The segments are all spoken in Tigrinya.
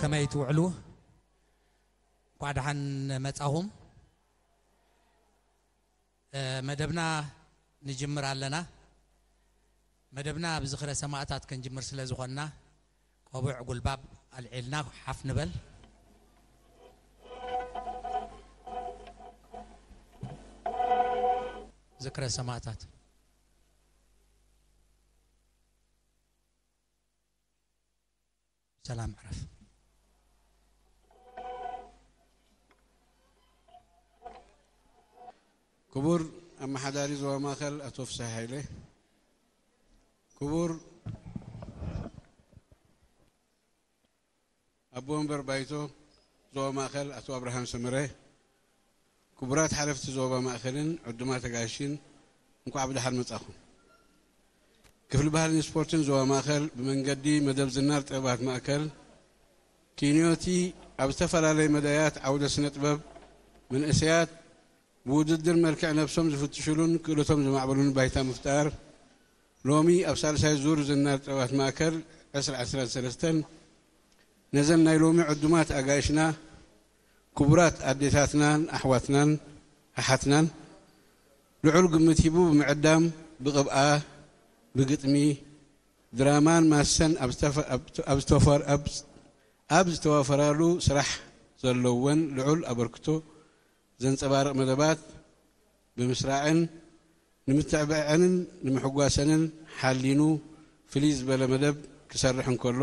ከመይ ትውዕሉ? እንኳዕ ደሓን መጻኹም። እ፣ መደብና ንጅምር ኣለና። መደብና ብዝኽረ ሰማእታት ክንጅምር ስለ ዝኾንና፣ ቆቡዕ ጉልባብ ኣልዒልና ሓፍ ንበል። ዝክረ ሰማእታት። ሰላም ዕረፍ። ክቡር ኣመሓዳሪ ዞባ ማእከል ኣቶ ፍስሃ ሃይለ፣ ክቡር ኣቦ ወንበር ባይቶ ዞባ ማእከል ኣቶ ኣብርሃም ሰመረ፣ ክቡራት ሓለፍቲ ዞባ ማእከልን ዕዱማት ኣጋይሽን፣ እንኳዕ ብደሓን መጻኹም። ክፍሊ ባህልን ስፖርትን ዞባ ማእከል ብመንገዲ መደብ ዝናር ጥበባት ማእከል ኪንዮቲ ኣብ ዝተፈላለየ መዳያት ዓውደ ስነ ጥበብ መንእሰያት ብውድድር መልክዕ ነብሶም ዝፍትሽሉን ክእለቶም ዘማዕብሉን ባይታ ምፍጣር፣ ሎሚ ኣብ ሳልሳይ ዙር ዝናር ጥበባት ማእከል ዕስራ ዕስራን ሰለስተን ነዘን ናይ ሎሚ ዕዱማት ኣጋይሽና፣ ክቡራት ኣዴታትናን ኣሕዋትናን ኣሓትናን፣ ልዑል ግምት ሂቡ ብምዕዳም፣ ብቕብኣ፣ ብግጥሚ፣ ድራማን ማሰን ኣብ ዝተፈ-፣ ኣብ፣ ኣብ ዝተፈር-፣ ኣብ፣ ኣብ ዝተዋፈራሉ ስራሕ ዘለወን ልዑል ኣበርክቶ ዘንጸባርቕ መደባት ብምስራዕን ንምትዕብዐንን ንምሕጓሰንን ሓሊኑ ፍልይ ዝበለ መደብ ክሰርሕ እንከሎ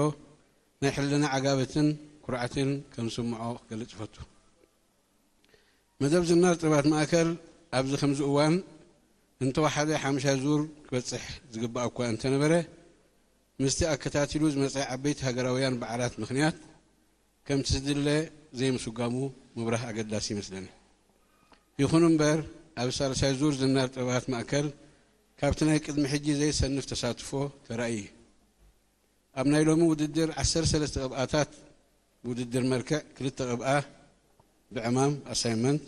ናይ ሕልና ዓጋበትን ኩርዓትን ከም ዝስምዖ ክገልጽ እፈቱ። መደብ ዝናር ጥበባት ማእከል ኣብዚ ከምዚ እዋን እንተወሓደ ሓምሻይ ዙር ክበጽሕ ዝግባእ እኳ እንተነበረ፣ ምስቲ ኣከታቲሉ ዝመጸ ዓበይቲ ሃገራውያን በዓላት ምኽንያት ከምቲ ዝድለ ዘይምስጓሙ ምብራህ ኣገዳሲ ይመስለኒ። ይኹን እምበር፣ ኣብ ሳልሳይ ዙር ዝናር ጥበባት ማእከል ካብቲ ናይ ቅድሚ ሕጂ ዘይሰንፍ ተሳትፎ ተራእዩ እዩ። ኣብ ናይ ሎሚ ውድድር ዓሰርተ ሰለስተ ቅብኣታት ብውድድር መልክዕ፣ ክልተ ቅብኣ ብዕማም፣ ኣሳይመንት፣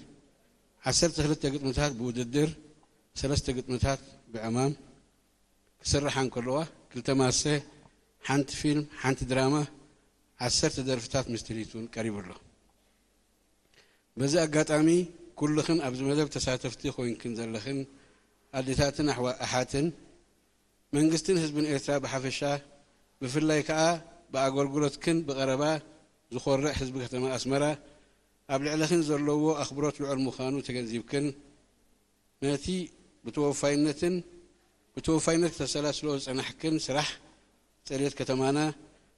ዓሰርተ ክልተ ግጥምታት ብውድድር፣ ሰለስተ ግጥምታት ብዕማም ክስርሓ እንከለዋ፣ ክልተ ማሰ፣ ሓንቲ ፊልም፣ ሓንቲ ድራማ፣ ዓሰርተ ደርፍታት ምስ ትርኢት እውን ቀሪቡ ኣሎ። በዚ ኣጋጣሚ፣ ኩልኽን ኣብዚ መደብ ተሳተፍቲ ኮይንክን ዘለኽን ኣዴታትን ኣሕዋ-፣ ኣሓትን፣ መንግስትን ህዝብን ኤርትራ ብሓፈሻ፣ ብፍላይ ከኣ ብኣገልግሎትክን ብቐረባ ዝኾርዕ ህዝቢ ከተማ ኣስመራ፣ ኣብ ልዕለኽን ዘለዎ ኣኽብሮት ልዑል ምዃኑ ተገንዚብክን፣ ነቲ ብተወፋይነትን፣ ብተወፋይነት ክተሰላስሎ ዝጸናሕክን ስራሕ ጽሬት ከተማና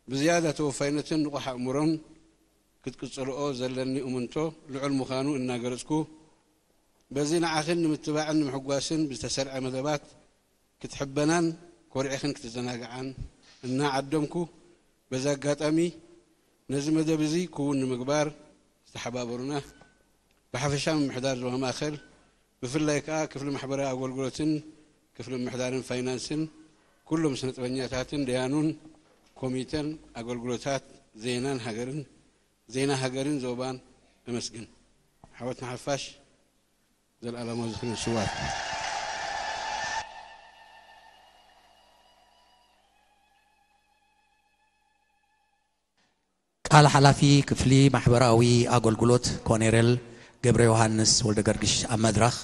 ብዝያዳ ተወፋይነትን ንቑሕ ኣእምሮን ክትቅጽልኦ ዘለኒ እምንቶ ልዑል ምዃኑ እናገለጽኩ፣ በዚ ንዓኽን ንምትባዕን ንምሕጓስን ብዝተሰርዐ መደባት ክትሕበናን ኮሪዕኽን ክትዘናግዓን እናዓደምኩ፣ በዚ ኣጋጣሚ ነዚ መደብ እዚ ክውን ንምግባር ዝተሓባበሩና፣ ብሓፈሻ ምምሕዳር ዞባ ማእከል፣ ብፍላይ ከኣ ክፍሊ ማሕበራዊ ኣገልግሎትን ክፍሊ ምምሕዳርን ፋይናንስን፣ ኩሎም ስነ ጥበኛታትን ደያኑን ኮሚተን ኣገልግሎታት ዜናን ሃገርን፣ ዜና ሃገርን ዞባን እመስግን። ዓወት ንሓፋሽ! ዘልኣለማዊ ዝኽሪ ንስዋት። ቃል ሓላፊ ክፍሊ ማሕበራዊ ኣገልግሎት ኮኔሬል ገብረ ዮሃንስ ወልደ ገርግሽ ኣብ መድረኽ።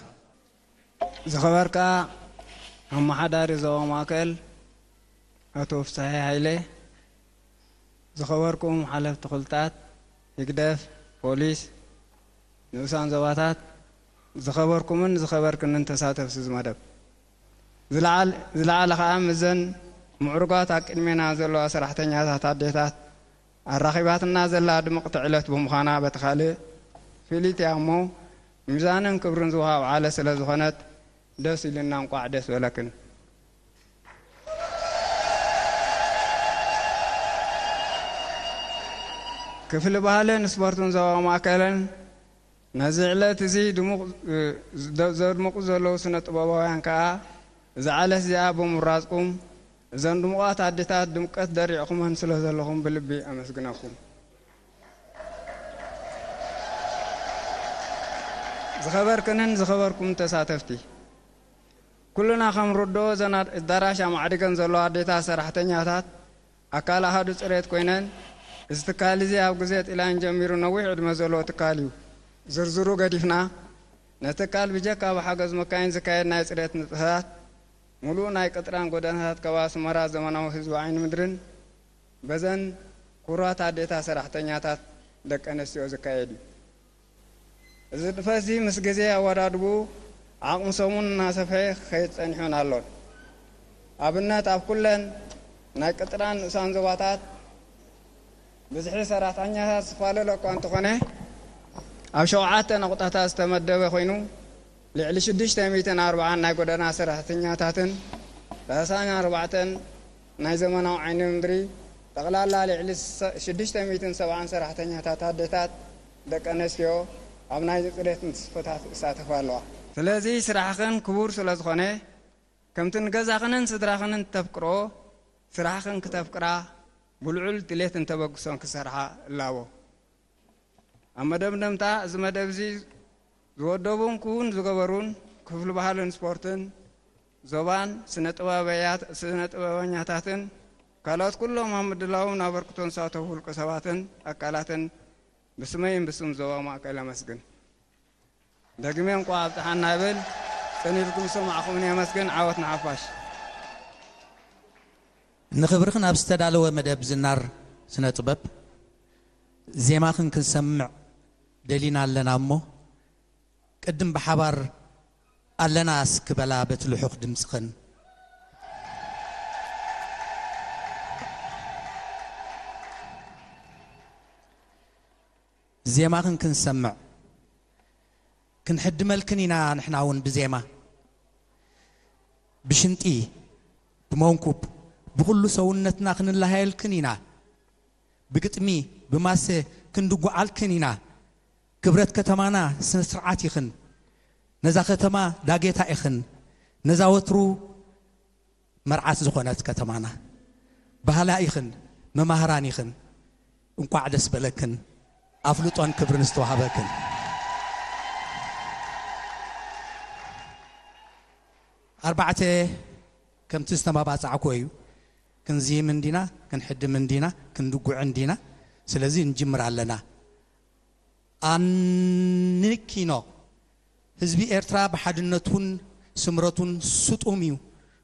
ዝኸበርካ ኣመሓዳሪ ዞባ ማእከል ኣቶ ፍስሃየ ሃይለ፣ ዝኸበርኩም ሓለፍቲ ክልታት፣ ህግደፍ፣ ፖሊስ፣ ንኡሳን ዞባታት፣ ዝኸበርኩምን ዝኸበርክንን ተሳተፍቲ እዚ መደብ፣ ዝለዓል-፣ ዝለዓለ ኸኣ ምስዘን ምዕሩጋት ኣብ ቅድሜና ዘለዋ ሰራሕተኛታት ኣዴታት ኣራኺባትና ዘላ ድምቕቲ ዕለት ብምዃና፣ በቲ ካልእ ፍልይቲ እያ እሞ፣ ሚዛንን ክብርን ዝወሃብ ዓለ ስለ ዝኾነት፣ ደስ ኢሉና፣ እንቋዕ ደስ በለክን። ክፍሊ ባህልን ስፖርትን ዞባ ማእከልን ነዚ ዕለት እዚ ድሙቕ፣ እ፣ ዘ-፣ ዘድምቑ ዘለዉ ስነ ጥበባውያን ከኣ፣ እዛ ዕለት እዚኣ ብምምራጽኩም፣ እዘን ድሙቓት ኣዴታት ድምቀት ደሪዕኹመን ስለ ዘለኹም ብልቢ ኣመስግነኩም። ዝኸበርክንን ዝኸበርኩም ተሳተፍቲ፣ ኩልና ከም ርዶ ዘና ኣዳራሽ ኣማዕሪገን ዘለዋ ኣዴታት ሰራሕተኛታት ኣካል ኣሃዱ ጽሬት ኮይነን፣ እዚ ትካል እዚ ኣብ ግዜ ጢላን ጀሚሩ ነዊሕ ዕድመ ዘለዎ ትካል እዩ። ዝርዝሩ ገዲፍና፣ ነቲ ትካል ብጀካ ብሓገዝ መካይን ዝካየድ ናይ ጽሬት ንጥፈታት፣ ሙሉእ ናይ ቅጥራን ጎደናታት ከባቢ ኣስመራ ዘመናዊ ህዝቢ ዓይኒ ምድርን በዘን ኩራት ኣዴታት ሰራሕተኛታት ደቂ ኣንስትዮ ዝካየድ እዩ። እዚ ንጥፈ እዚ ምስ ግዜ ኣወዳድቡ ዓቕሚ ሰሙን እናሰፍሐ ክኸይድ ጸኒሑን ኣሎን። ኣብነት ኣብ ኩለን ናይ ቅጥራን ንኡሳን ዞባታት ብዝሒ ሰራሕተኛታት ዝፈላለ እኳ እንተኾነ፣ ኣብ ሸውዓተ ነቑጣታት ዝተመደበ ኮይኑ፣ ልዕሊ ሽዱሽተ ሚእትን ኣርባዓን ናይ ጎደና ሰራሕተኛታትን ሰላሳን ኣርባዕተን ናይ ዘመናዊ ዓይኒ ምድሪ፣ ጠቕላላ ልዕሊ ሽዱሽተ ሚእትን ሰብዓን ሰራሕተኛታት ኣዴታት ደቂ ኣንስትዮ ኣብ ናይ ጽሬት ንጥፈታት ይሳተፋ ኣለዋ። ስለዚ ስራሕኽን ክቡር ስለ ዝኾነ፣ ከምቲ ንገዛኽንን ስድራኽንን እተፍቅሮ፣ ስራሕኽን ክተፍቅራ ብልዑል ድሌትን ተበግሶን ክሰርሓ እላቦ። ኣብ መደምደምታ፣ እዚ መደብ እዚ ዝወደቡን ክውን ዝገበሩን ክፍሊ ባህልን ስፖርትን ዞባን፣ ስነ ጥበበያት-፣ ስነ ጥበበኛታትን ካልኦት ኩሎም ኣብ ምድላውን ኣበርክቶን ዝሳተፉ ውልቀ ሰባትን ኣካላትን ብስመይን ብስም ዞባ ማእከል ኣመስግን። ደግሜ እንቋዕ ኣብጽሓና እብል። ጽን ኢልኩም ዝሰማዕኹምኒ የመስግን። ዓወት ንሓፋሽ። ንኽብርኽን ኣብ ዝተዳለወ መደብ ዝናር ስነ ጥበብ ዜማኽን ክንሰምዕ ደሊና ኣለና እሞ፣ ቅድም ብሓባር ኣለና እስኪ በላ በቲ ልሑኽ ድምፅኽን። ዜማኽን ክንሰምዕ ክንሕድመልክን ኢና። ንሕና እውን ብዜማ፣ ብሽንጢ፣ ብመንኩብ፣ ብኹሉ ሰውነትና ክንለሃየልክን ኢና። ብግጥሚ፣ ብማሰ ክንድጉዓልክን ኢና። ክብረት ከተማና ስነ ስርዓት ኢኽን። ነዛ ከተማ ዳጌታ ኢኽን። ነዛ ወትሩ መርዓት ዝኾነት ከተማና። ባህላ ኢኽን፣ መማህራን ኢኽን። እንቋዕ ደስ በለክን። ኣፍልጦን ክብርን ዝተዋህበክን። ኣርባዕተ፣ ከምቲ ዝተመባጻዕኮ እዩ። ክንዝይም እንዲና፣ ክንሕድም እንዲና፣ ክንድጉዕ እንዲና። ስለዚ ንጅምር ኣለና። ኣንኪኖ ህዝቢ ኤርትራ ብሓድነቱን ስምረቱን ስጡም እዩ፣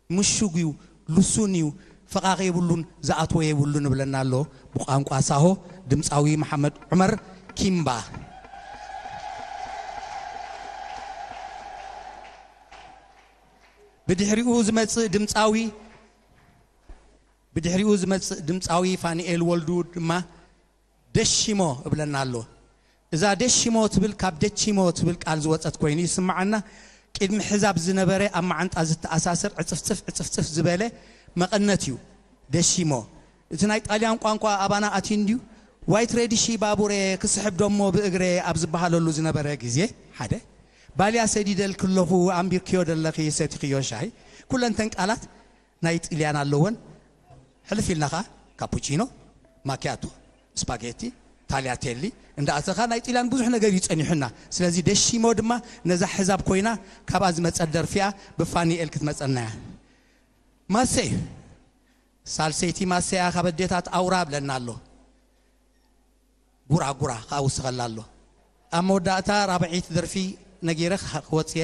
ምሹግ እዩ፣ ልሱን እዩ፣ ፈቓቒ የብሉን፣ ዝኣትዎ የብሉን እብለና ኣሎ ብቋንቋ ሳሆ ድምፃዊ መሓመድ ዑመር ኪምባ። ብድሕሪኡ ዝመጽእ ድምፃዊ ብድሕሪኡ ዝመጽእ ድምፃዊ ፋኒኤል ወልዱ ድማ ደሺሞ እብለና ኣሎ። እዛ ደሺሞ ትብል ካብ ደቺሞ ትብል ቃል ዝወጸት ኮይኑ ይስምዓና። ቅድሚ ሕዛብ ዝነበረ ኣብ መዓንጣ ዝተኣሳሰር ዕጽፍጽፍ ዕጽፍጽፍ ዝበለ መቐነት እዩ ደሺሞ። እቲ ናይ ጣልያን ቋንቋ ኣባና ኣትዩ እንድዩ። ዋይት ሬዲሺ ባቡሬ ክስሕብ ደሞ ብእግሬ ኣብ ዝበሃለሉ ዝነበረ ግዜ ሓደ ባልያ ሰዲደል ክለፉ ኣንቢርክዮ ደለኺ ሰቲኽዮ ሻሂ ኩለንተን ቃላት ናይ ጥልያን ኣለወን። ሕልፍ ኢልና ኸዓ ካፑቺኖ፣ ማኪያቶ፣ ስፓጌቲ፣ ታልያቴሊ እንዳኣተኻ ናይ ጥልያን ብዙሕ ነገር እዩ ጸኒሑና። ስለዚ ደሺሞ ድማ ነዛ ሕዛብ ኮይና ካብኣ ዝመጸት ደርፊ እያ ብፋኒኤል ክትመጸና እያ። ማሰ እዩ። ሳልሰይቲ ማሰ እያ ካብ ኣዴታት ኣውራ ብለና ኣሎ። ጉራ ጉራ ከዓ ውስኸላ ኣሎ። ኣብ መወዳእታ ራብዐይቲ ደርፊ ነጊረ ክወፅየ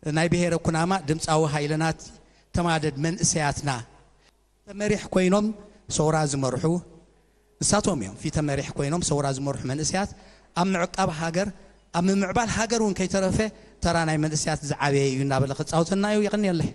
ናይ ብሄረ ኩናማ ድምፃዊ ሃይለናት ተማደድ መንእሰያትና ተመሪሕ ኮይኖም ሰውራ ዝመርሑ ንሳቶም እዮም። ፊተ መሪሕ ኮይኖም ሰውራ ዝመርሑ መንእሰያት ኣብ ምዕቃብ ሃገር ኣብ ምምዕባል ሃገር እውን ከይተረፈ ተራ ናይ መንእሰያት ዝዓበየ እዩ እናበለ ክፃወተና እዩ። የቐንየለይ።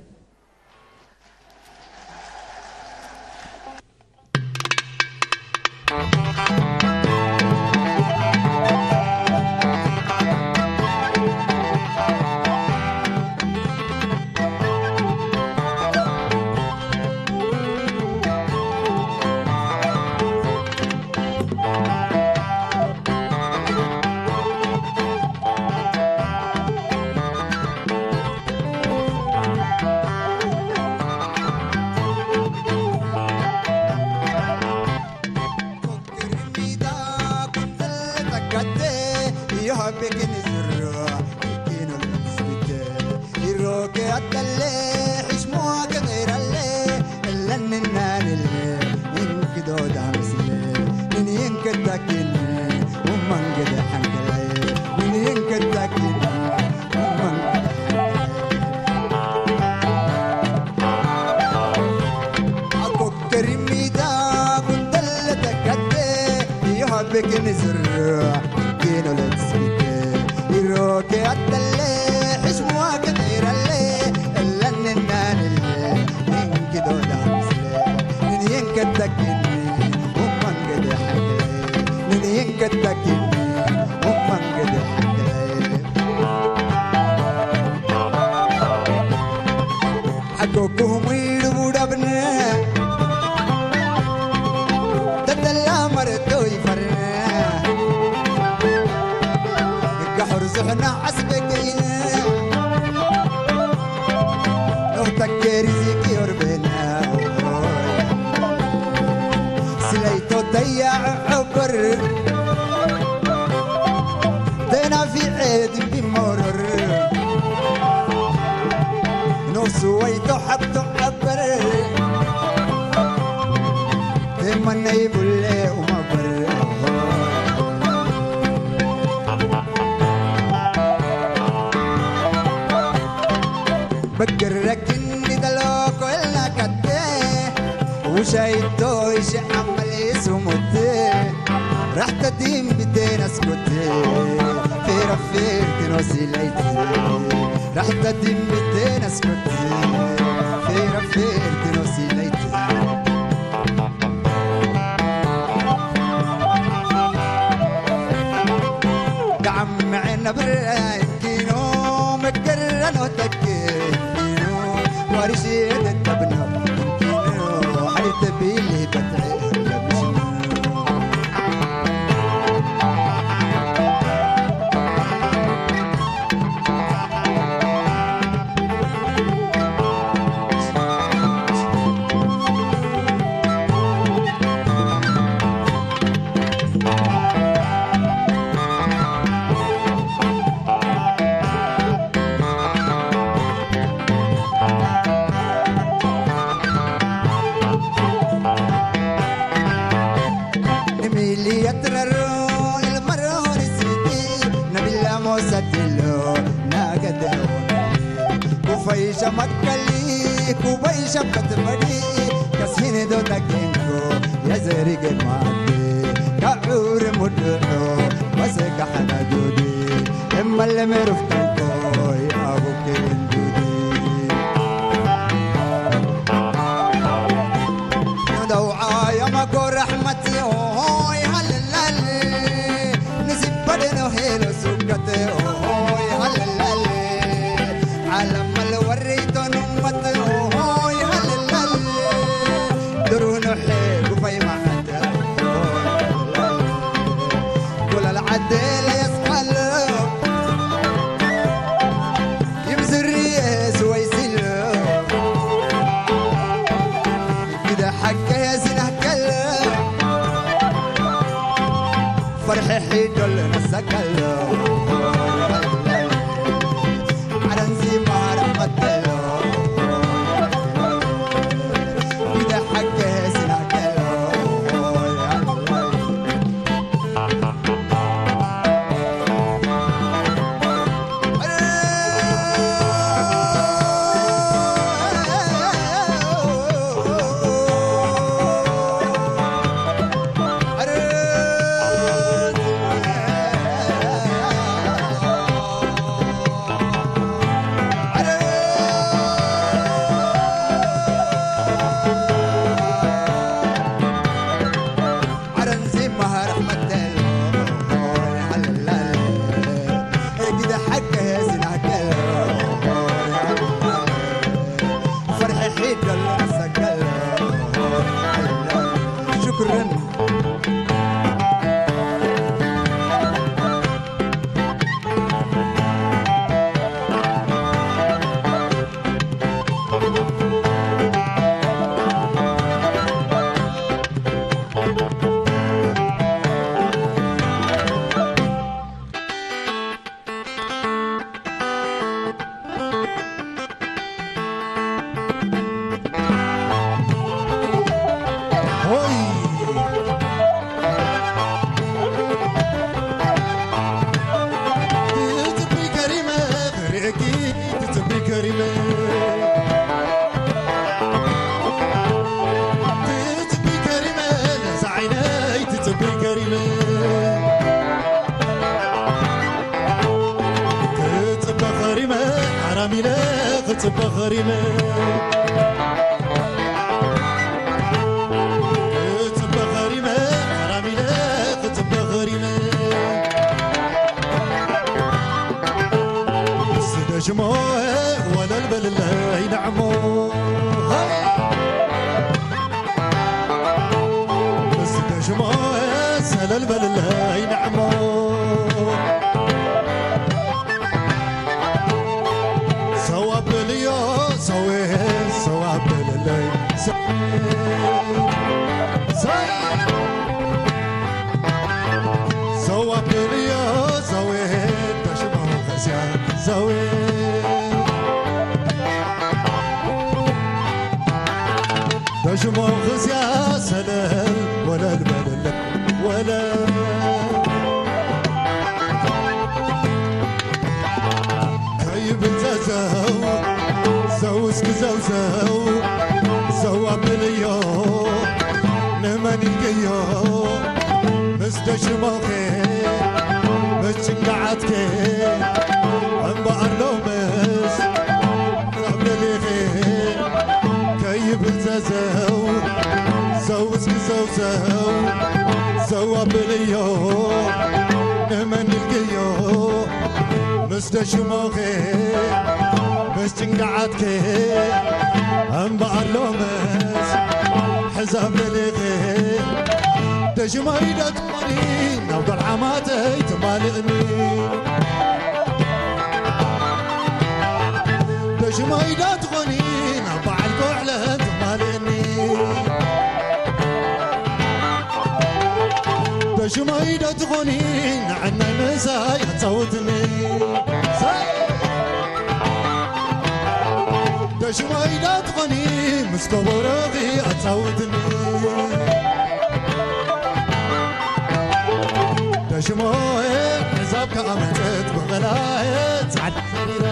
كتاكيني ومن قد حنكلي، منين كتاكيني ومن قد حنكلي. أكو كريمي دا كنت اللي تكتي، يا بك نزر، كينو لتسكتي، يروكي أتلي، حشموا كثير اللي، إلا الننان اللي، من كدو دامسلي، منين كتاكيني ومن قد حنكلي. Nini yinka takin, umman gede hakle. Agogo mwiru budabne, tatalla marto ifarne. Gahur zuhna asbegine, no takeri ziki orbena. Silay to taya obar, tena fi ed bimoror. No suway to hab to abar, temanay bulle umabar. Bagarakin ni taloko el nakate. Ushayto ishe amali sumute. Rahta dim bitena skute. Fera fer tino silaiti. Rahta dim bitena skute. Fera fer tino silaiti. Gam nabra kino, magarra no takke kino, warshi tabna kino, ay tabili bat'i. Nimili yatraro ilmaro risiti, nabila mosadilo nagadeo. Kufaisha makali, kufaisha patmadi, kasine do takenko, yazeri gemate, kaure muduno, maseka hanadudi, emmale meruf tanko, yabu kendudi. Nadau ayama go rahmati, oi halal. Nisipade no helo sukate, oi halal. Alam al warito nummat, oi halal. Duru no he gufay mahat, oi halal. Kula al adel yasqal. Yimzri yes waysil. Kida hakka yes nahkal. Farhi hidol nasakal. Aranzi mar matalo. Kida hakka yes nahkal. ገሪመ ክጽበ ኸሪመ ሓራም ኢለ ክጽበ ኸሪመ ክጽበ ኸሪመ ሓራም ኢለ ክጽበ ኸሪመ ስደሽሞ ወለል በልለይ ንዕሞ ምስ ደሽሞ ሰለል በልለይ ንዕሞ ሰው አብልዮ ሰው ሰው አብልለይ ሰው ሰው አብልዮ ሰው ደሽሞ ከስያ ሰው ደሽሞ ኽስያ ሰለል ወለል በልለ ወለል ከይብል ዘዘው ዘው እስኪ ዘው ዘው ዘው ኣብልዮ ንመን ኢልክዮ ምስ ደሽሞኸ ምስ ጭንጋዓትከ እምበኣር ሎምስ ኣብ ደሊኺ ከይብል ዘዘው ዘው እስኪ ዘው ዘው ዘው ኣብልዮ ንመን ኢልክዮ ምስ ደሽሞኸ ምስ ጭንጋዓትከ እምበኣር ሎምስ ሕዛብ ደሊኺ ደሽማይ ዶ ትኾኒ ናብ ጓል ዓማተይ ትማልእኒ ደሽማይ ዶ ትኾኒ ናብ በዓል ኮሕለ ትማልእኒ ደሽማይ ዶ ትኾኒ ንዕናይ ምሳይ ኣጻውትኒ ደሽማይ ዶ ትኾኒ ምስ ከበሮኺ ኣጻውትኒ ደሽሞ ሕዛብ ከኣ መጸት ብቐላየ ጻዕዳ ሰሪራ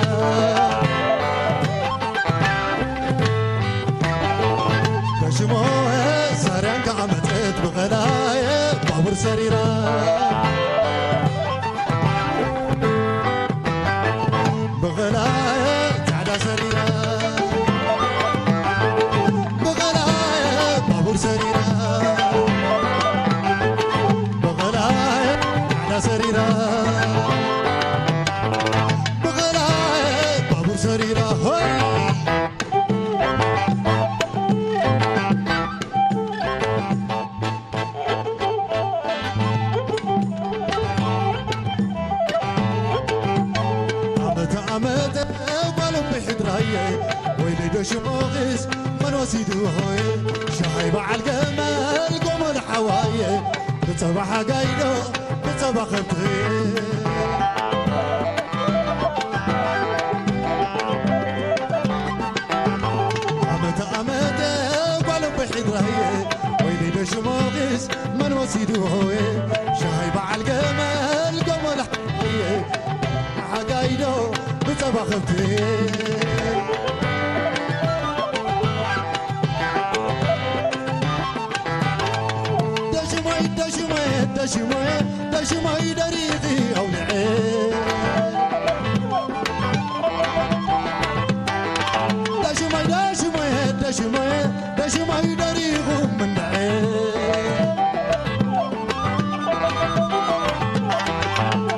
ደሽሞ ሳርያን ከኣ መጸት ብቐላየ ባቡር ሰሪራ ብቐላየ ጻዕዳ ሰሪራ ብቐላየ ባቡር ሰሪራ ብቐላየ ጻዕዳ ሰሪራ ብቐላየ ባቡር ሰሪራ ሆይ ዓመተ ዓመተ ጓሎም ብሕድራየ ወይለይ ዶ ሽሞኽስ መን ወሲድዎየ ሻሃይ በዓል ገመል ጎመል ሓዋየ ብጸባ ሓጋይዶ ብጸባ ኸብትየ ዓመተ ዓመተ ጓሎም ብሕድራየ ወይለይ ዶ ሽሞኽስ መን ወሲድዎየ ሻሃይ በዓል ገመል ጎመል ሓጋይዶ ብጸባ ኸብቲ ደሽሞይ ደሽሞይ ደሽሞይ ደሽሞይ ደሪኺ ኣውልዐ ደሽሞይ ደሽሞይ ደሽሞይ ደሽማይ ደሪኹም እንድዐ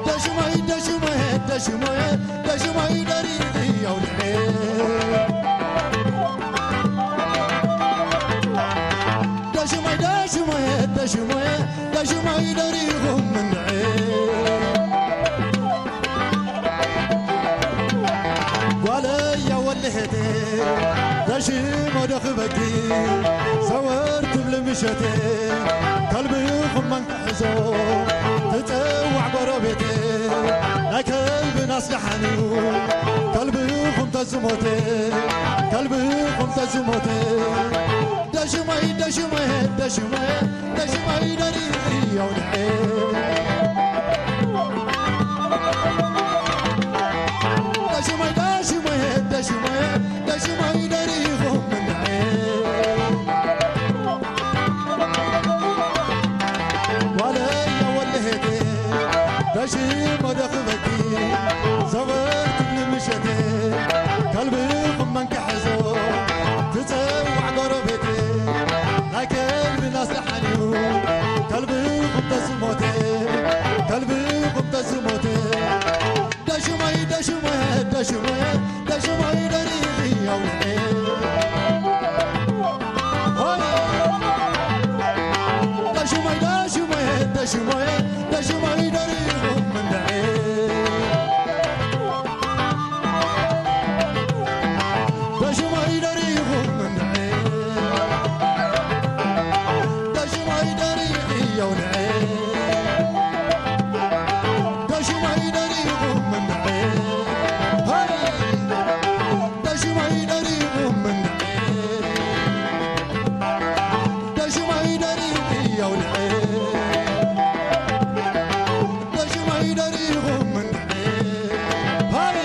ደሽማይ ደሽማይ ደሽማይ ደሽማይ ደሪኺ ኣውድዐ ደሽማይ ደሽማይ ደሽማይ ደሽማይ ደሪኹም እንድዐ ጓለያ ወልሐቴ ተሽሞ ደኽበኪ ሰወር ትብሊ ምሸቴ ከልብኹም መንክሕዞ ትጽዋዕ ጎረቤቴ ናይ ከልቢ ናስጋሓንዩ ከልብኹም ተዝሞቴ ከልብኹም ተዝሞቴ ደሽመይ ደሽመይ ደሽመይ ደሽመይ ደሪኺ ኣውድዐ ደሽመይ ደሽመይ ደሽመይ ደሽመይ ደሪኹም እንድዐ ዋለ ሽሞ ደኽበኪ ዘወርትኒ ምሸቴ ከልብኹም መንቀሐዞ ትጸዋዕ ጎረቤቴ ናይ ከልቢ ናስልሓንዩ ከልብኹም ተስሞቴ ከልብኹም ተስሞቴ ደሽሞይ ደሽሞይ ደሽሞይ ደሽሞይ ደሪኺ ኣውልዔ ሆይ ደሽሞይ ደሽሞይ ደሽሞይ ደሽሞይ ደሪኹም እንድዒ ደሽሞይ ደሪኹም እንድዒ ደሽሞይ ደሪኺ ኣውልዔ ደሽሞይ ደሪኹም እንድዒ ሆይ ደሽሞይ ደሪኹም እንድዒ ደሽሞይ ደሪኺ ኣውልዔ ደሽሞይ ደሪኹም እንድዒ ሃይ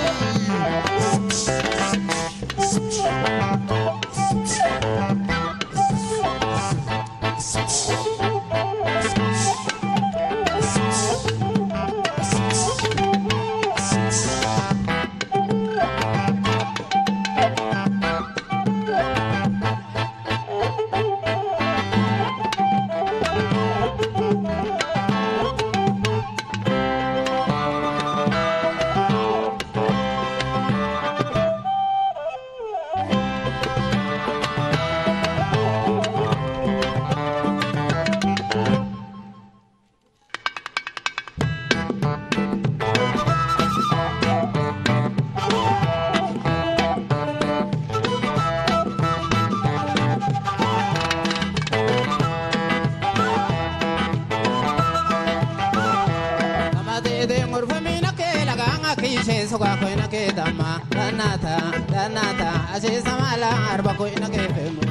Kamate de ngurfamina ke laganga kishe soga koina ke dama danata danata ashe samala arba koina ke femu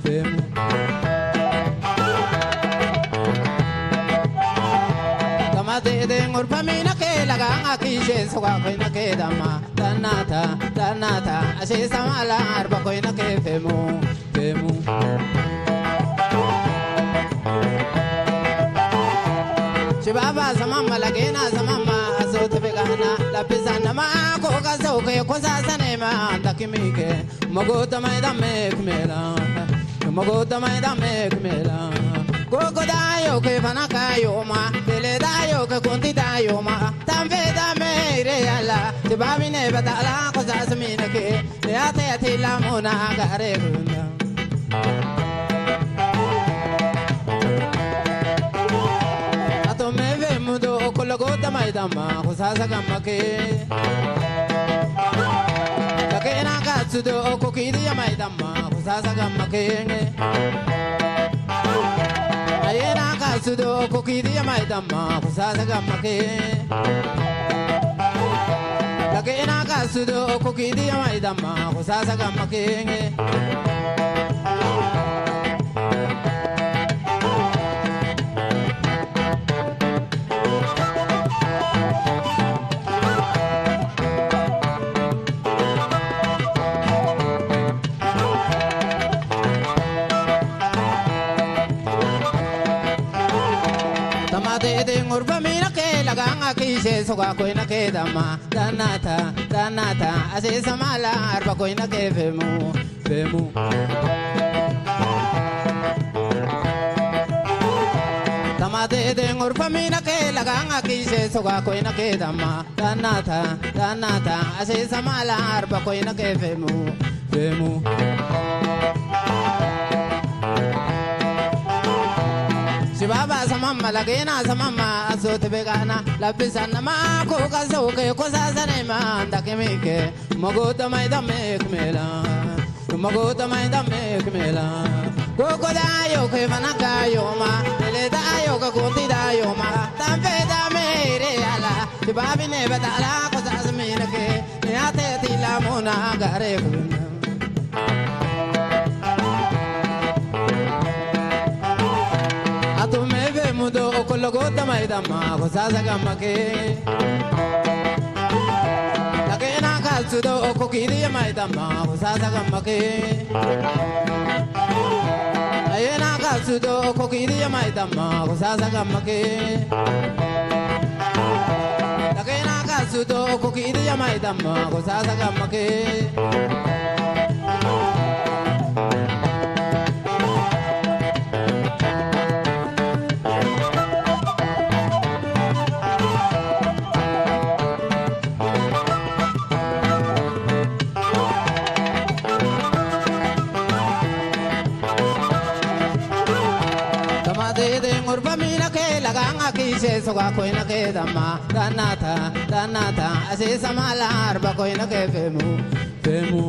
femu Kamate de ngurfamina ke laganga kishe soga koina ke dama danata danata ashe samala arba koina ke femu femu Shibaba zamama lagena zamama azote begana lapisa nama koga zoke kosa sanema dakimike mogoda mai dame kmela mogoda mai dame kmela gogo dayo ke fanaka yoma tele dayo ke konti dayo ma tambe dame ire yala tibabine batala kosa saminake Yate yate la mona gare gunda. Ato meve mudo okolo goda maidama kusasa gamake. Kake na katsudo okokidi ya maidama kusasa gamake. Ayena kasudo kokidi ya maidama kusasa gamake. Lagena kasudo kokidi ya maidama kusasa gamake. Tamate ete ngurba mina ke laganga kishe soga koina ke dama danata danata ase samala arba koina ke femu femu Tamate ete ngurba mina ke laganga kishe soga koina ke dama Danata, danata, ase samala arba koina ke femu, femu. Sibaba samama lagena samama azote begana labisa nama ko kaso ke kosa sane manda kemike mogoda mai dame kmela. Mago tamai dame kmela. Koko da yo ke mana ka yo ma. Ele da yo ka konti da yo ma. Tampe da me re ala. Ti babi ne ba da la ko sa mi na ke. Ne ate ti la mo na ga re ku. Ato me ve mudo o ko logo tamai da ma ko sa sa ga ma ke. Lagena katsudo okokidi yamaitama kusasa gamake. Ayena katsudo okokidi yamaitama kusasa gamake. Tudo kuki di yamai damma kusa sagamake. Tamadede ngurba mina ke laganga kise soga koina ke dama danata danata ase samala arba koina ke femu femu.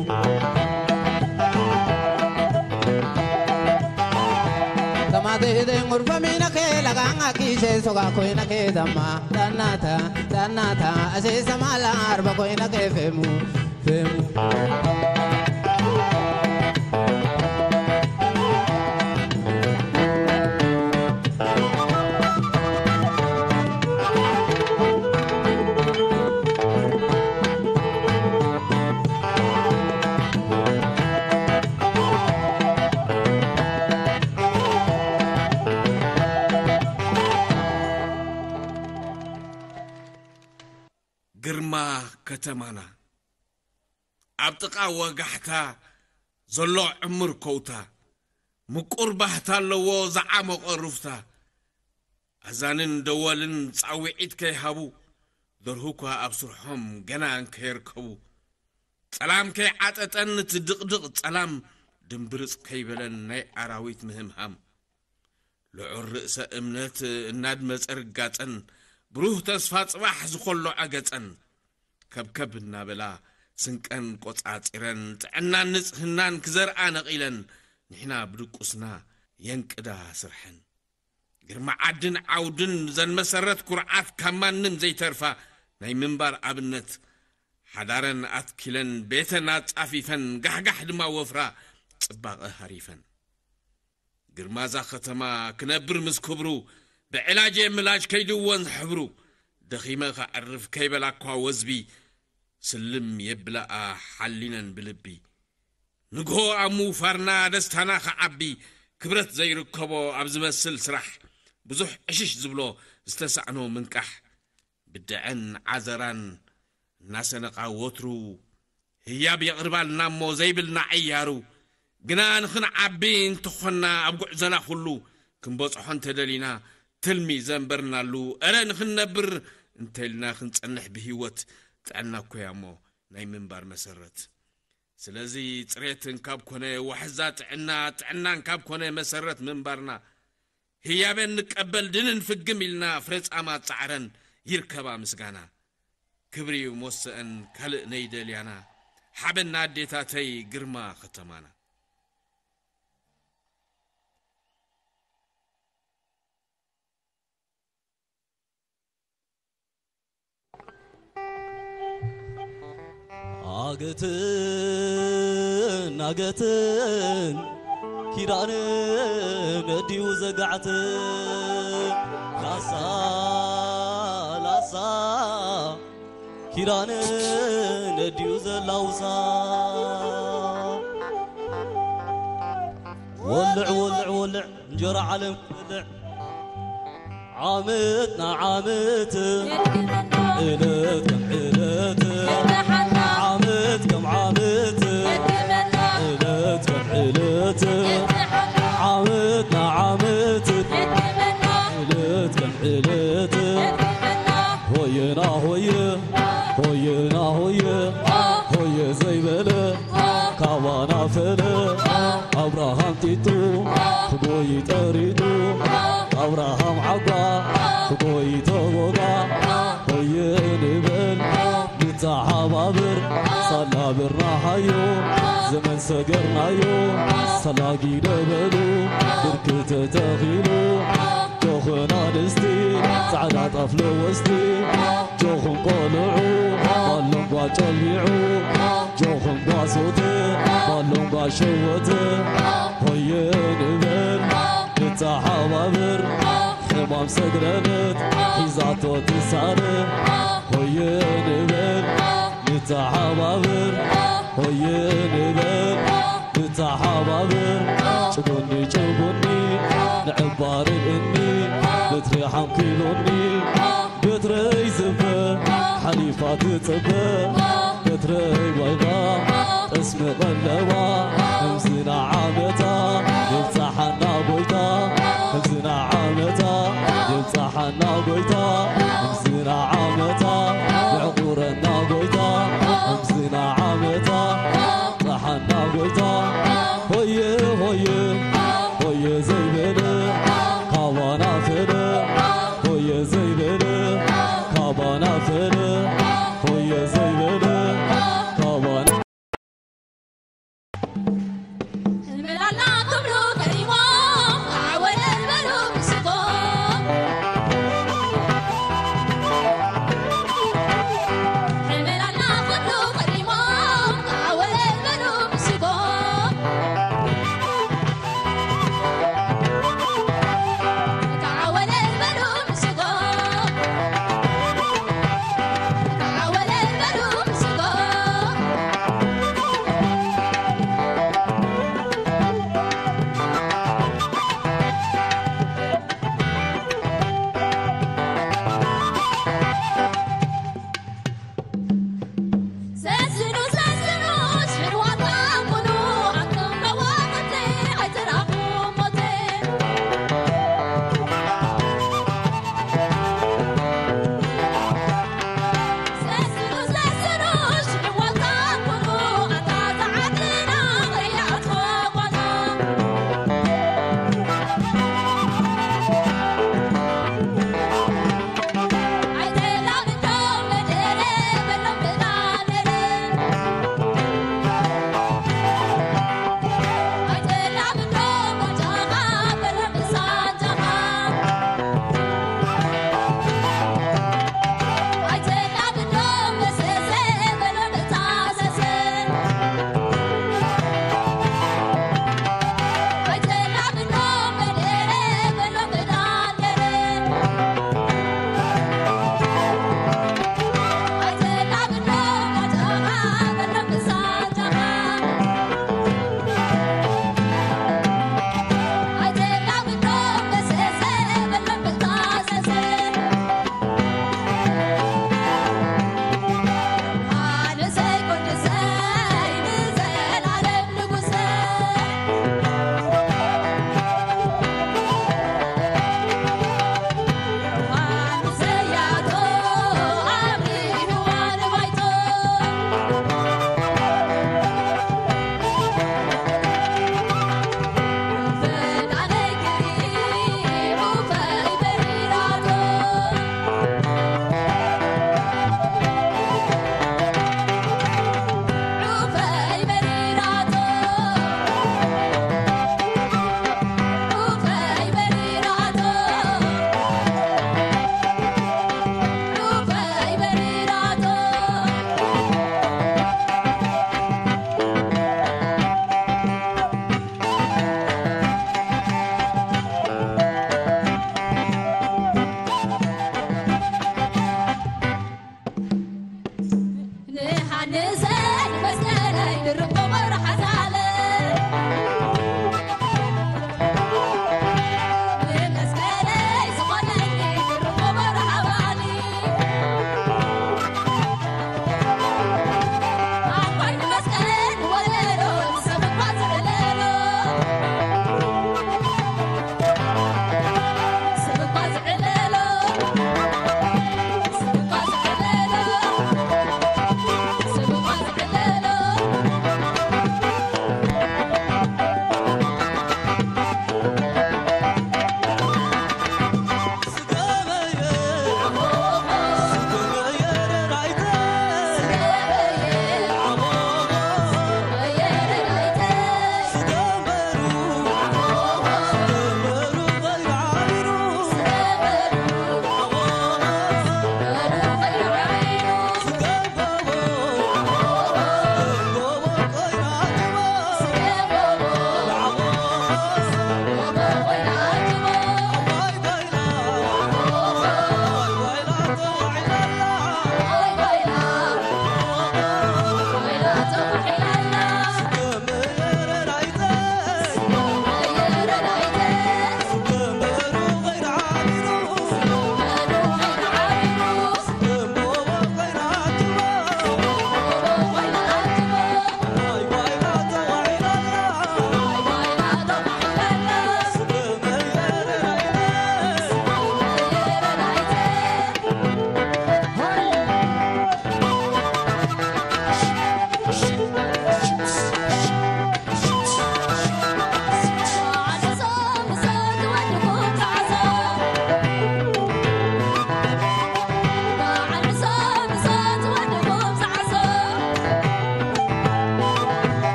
Tamadede ngurba mina ke laganga kise soga koina ke dama danata danata ase samala arba koina ke femu. ግርማ ከተማና ኣብ ጥቓ ወጋሕታ ዘሎ ዕሙር ከውታ፣ ምቁር ባህታ ኣለዎ ዝዓሞቐ ሩፍታ። ኣዛንን ደወልን ጻውዒት ከይሃቡ፣ ደርሁኳ ኣብ ስርሖም ገና እንከየርከቡ፣ ጸላም ከይዓጠጠን እቲ ድቕድቕ ጸላም ድምብርጽ ከይበለን ናይ ኣራዊት ምህምሃም። ልዑል ርእሰ እምነት እናድመጸ ርጋጸን፣ ብሩህ ተስፋ ጽባሕ ዝኾሎዐ ገጸን፣ ከብከብ እናበላ ስንቀን ቆጻጺረን፣ ጥዕናን ንጽህናን ክዘርኣ ነቒለን፣ ንሕና ብድቁስና የንቅዳ ስርሐን። ግርማ ዓድን ዓውድን ዘን መሰረት ኩርዓት ካብ ማንም ዘይተርፋ ናይ ምንባር ኣብነት፣ ሓዳረን ኣትኪለን ቤተን ኣጻፊፈን፣ ጋሕጋሕ ድማ ወፍራ ጽባቐ ሃሪፈን። ግርማዛ ከተማ ክነብር ምስ ክብሩ፣ ብዕላጅ የምላጅ ከይድወን ዝሕብሩ፣ ደኺመ ከዕርፍ ከይበላኳ ወዝቢ፣ ስልም የብላኣ ሓሊነን ብልቢ። ንግሆ ኣብ ምውፋርና ደስታና ክዓቢ፣ ክብረት ዘይርከቦ ኣብ ዝመስል ስራሕ፣ ብዙሕ ዕሽሽ ዝብሎ ዝተሳእኖ ምንቃሕ፣ ብድዐን ዓዘራን እናሰነቓ ወትሩ ህያብ የቕርባልና እሞ ዘይብልና ዕያሩ፣ ግና ንኽንዓቢ እንተኾንና ኣብ ጉዕዞና ኩሉ ክንበጽሖ እንተደሊና ትልሚ ዘንበርናሉ፣ እረ ንኽንነብር እንተኢልና ክንጸንሕ ብህይወት ጥዕና እኮ እያ እሞ ናይ ምንባር መሰረት። ስለዚ ጽሬት እንካብ ኮነ ዋሕዛ ጥዕና፣ ጥዕና እንካብ ኮነ መሰረት ምንባርና፣ ህያበን ንቀበል ድንን ፍግም ኢልና ፍረ ጻማ ጻዕረን ይርከባ ምስጋና። ክብሪ ሞሰአን ካልእ ነይደልያና። ሓበና ኣዴታተይ ግርማ ከተማና። ኣገትን ኣገትን ኪዳነ ነዲዩ ዘጋዕትን ላሳ ላሳ ኪዳነ ነዲዩ ዘላውሳ ወልዕ ወልዕ ወልዕ እንጀራ ዓለም ክበልዕ ዓመት ንዓመት ዕለት ከም ዕለት ዓመት ከም ዓመት ዕለት ከም ዕለት ዓመት ንዓመት ዕለት ከም ዕለት ሆየና ሆየ ሆየና ሆየ ሆየ ዘይበለ ካባና ፈለ ኣብርሃም ጢጡ ክጎይ ጠሪጡ ኣብርሃም ዓጓ ክጎይ ተጎጋ ሆየ ንበል ንተሓባብር ሳላ ብርና ሃዮ ዘመን ሰገርናዮ ሳላ ጊደ በሉ ብርክ ተተኺሉ ጆኽን ኣንስቲ ጻዕዳ ጣፍ ለወስቲ ጆኽን ቆልዑ ባሎንጓ ጨልቢዑ ጆኽን ጓሶት ባሎንጓ ሸወት ሆየ ንበል ንተሓባብር ሕማም ሰግረነት ሒዛቶ ትሳነ ሆየ ንበል ንተሓባብር ሆየ ንበል ንተሓባብር ጭጉኒ ጭጉኒ ንዕባርን እኒ በትሪ ሓንኪሉኒ በትረይ ዝበ ሓሊፋ ትጽበ ክትረይ ዋይባ ጠስሚ ቀለባ እምዝና ዓመታ የብጽሓና ጎይታ እምዝና ዓመታ የብጽሓና ጎይታ እምዝና ዓመታ የዕቁረና ጎይታ እምዝና ዓመታ የብጽሓና ጎይታ ሆየ ሆየ ሆየ ዘይበለ ካባና ፈለ ሆየ ዘይበለ ካባና ፈለ ሆየ ዘይበለ ካባና ሕልመላና ክብሉ ከሪሞም ዓወለ በሉ ምስጎም ሕልመላና ክብሉ ከሪሞም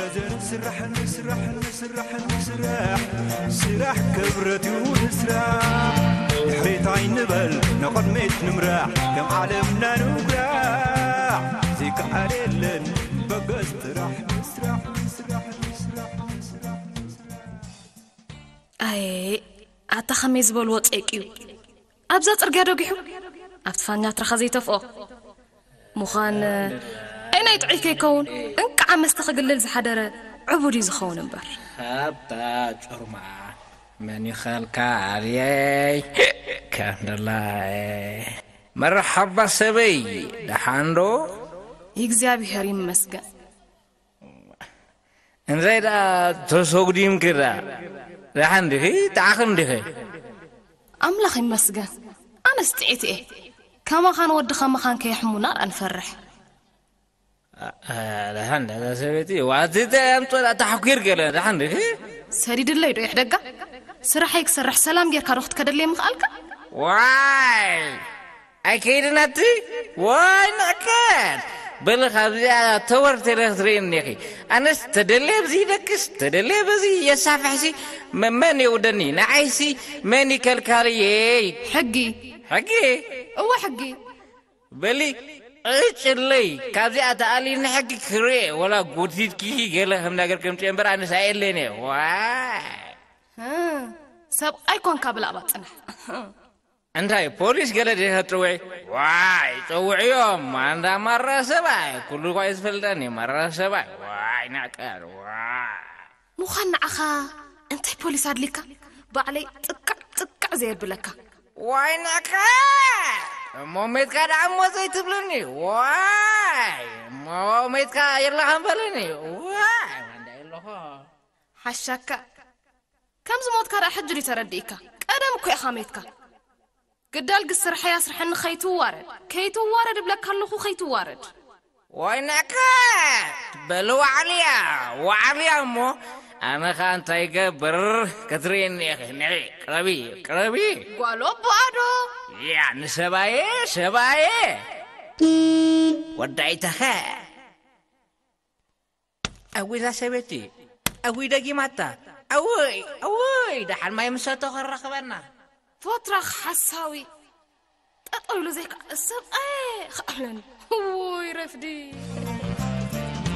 ስራሕ ንስራሕ ንስራሕ ንስራሕ ስራሕ ክብረት እዩ ንስራሕ ድሕሪት ኣይንበል ንቕድሚት ንምራሕ ከም ዓለምና ንጉራሕ ዘይከኣል የለን በገስ ጥራሕ ንስራሕ ንስራሕ ንስራሕ ንስራሕ ንስራሕ ኣይ ኣታ ከመይ ዝበልዎ ጸይቂ እዩ ኣብዛ ጽርግያ ደጊሑ ኣብቲ ፋኛትራኻ ዘይተፍኦ ምዃን ኣይ ናይ ጥዑይ ከይከውን እንቃዓ መስተ ክግልል ዝሓደረ ዕቡድ እዩ ዝኸውን እምበር ኣብታ ጩርማ መን ይኸልካ ኣልየይ ከንደላይ መርሓባ ሰበይ ደሓንዶ እግዚኣብሔር ይመስገን እንታይ ደኣ ተሰጉዲምኪ ደኣ ደሓን ዲኺ ተዓኽም ዲኺ ኣምላኽ ይመስገን ኣነስ ጥዒት እየ ከማኻን ወድኻ መኻን ከየሕሙና ደኣ ንፈርሕ ደሓን ደዛ ሰበይቲ ዋትተ ኣምጦ ደኣ ተሓኲር ገለ ደሓን ዲኺ ሰዲድለይ ዶ ይሕደጋ ስራሐይ ክሰርሕ ሰላም ጌርካ ዶ ክትከደለይ ምኽኣልካ ዋይ ኣይከይድን ኣቲ ዋይ ንዕቀት በሊ ካብዚኣ ተወር ተለ ክትርእየኒ ኢኺ ኣነስ ተደልየ ብዚ ይደቅስ ተደልየ በዚ የሳፍሕሲ መመን የውደኒ ንዓይሲ መን ይከልካልየይ ሕጊ ሕጊ እወ ሕጊ በሊ ዕጭለይ ካብዚኣ ተኣሊኒ ሕጊ ክርእየ ወላ ጎቲትኪ ገለ ከም ነገር ከምፅኦ እምበር ኣነስ ኣየለን እየ ዋይ ሰብኣይ ኮንካ ብላእባ ፅናሕ እንታይ ፖሊስ ገለ ድየ ትፅውዒ ዋይ ፀውዕዮም ኣንዳ ማራ ሰብኣይ ኩሉ እኳ እዩ ዝፈልጠኒ ማራ ሰብኣይ ዋይ ንዕቀር ዋይ ምዃን ንዓኻ እንታይ ፖሊስ ኣድሊካ ባዕለይ ጥቅዕ ጥቅዕ ዘየብለካ ዋይ ንዕቀር እሞ ሜትካ ደኣ እሞ ዘይትብልኒ ዋይ እሞ ሜትካ የለኻን በልኒ ዋይ ማንዳ የለኹ ሓሻካ ከም ዝሞትካ ደኣ ሕጂ ድዩ ተረዲእካ ቀደም እኮ ኢኻ ሜትካ ግዳል ግስ ስርሐይ ኣስርሐኒ ከይትዋረድ ከይትዋረድ እብለካ ኣለኹ ከይትዋረድ ወይነከ በል ዋዕልያ ዋዕልያ እሞ ኣነ ኸ እንታይ ገብር ክትርእየኒ ኢኺ ንዒ ቅረቢ ቅረቢ ጓሎ ኣቦኣዶ ያ ንሰባየ ሰባየ ወዳይተኸ ኣዊዛ ሰበይቲ ኣዊ ደጊማታ ኣውይ ኣውይ ደሓን ማይ ምሰቶ ከራኽበና ፎትራኽ ሓሳዊ ጠጠው ኢሉ ዘይከ ሰብኣየ ከኣለኒ ውይ ረፍዲ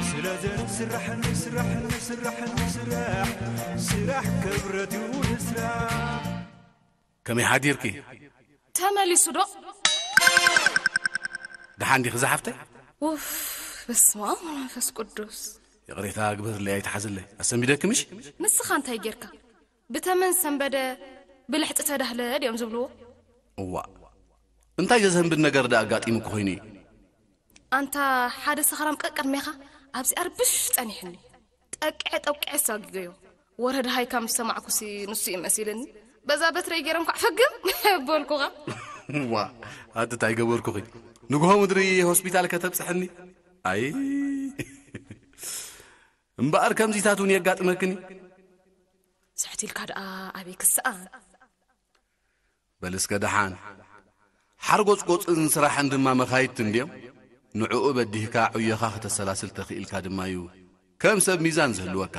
ስለዚ ንስራሕ ንስራሕ ንስራሕ ንስራሕ ስራሕ ክብረት እዩ ንስራሕ ከመይ ሓዲርኪ ተመሊሱ ዶ ደሓን ዲኺ ዝሓፍተይ ውፍ በስመ ኣብ መንፈስ ቅዱስ ይቕሬታ ግበርለይ ኣይትሓዝለይ ኣሰንቢደኪ ምሽ ንስኻ እንታይ ጌርካ ብተመን ሰንበደ ብልሕጢ ተዳህለ ድዮም ዝብልዎ እዋ እንታይ ዘዘንብድ ነገር ዳ ኣጋጢሙኪ ኮይኑ እዩ ኣንታ ሓደ ሰኽራም ቀቅድሜኻ ኣብዚ ኣርብሽ ጸኒሕኒ ጠቅዐ ጠቅዐ ሳጊገዮ ወረ ደሃይካ ምስ ሰማዕኩሲ ንሱ እዩ መሲልኒ በዛ በትረይ ገይረ እንኳዕ ፈግም በልኩኻ ዋ ኣቲ እንታይ ገበርኩኺ ንግሆ ምድሪ ሆስፒታል ከተብፅሕኒ ኣይ እምበኣር ከምዚታት እውን የጋጥመክኒ ስሕት ኢልካ ደኣ ኣበይ ክስኣን በል እስከ ደሓን ሓርጎጽጎጽን ስራሕን ድማ መኻይድቲ እንድዮም ንዕኡ በዲህካ ዕዮኻ ከተሰላስል ተኽኢልካ ድማ እዩ ከም ሰብ ሚዛን ዝህልወካ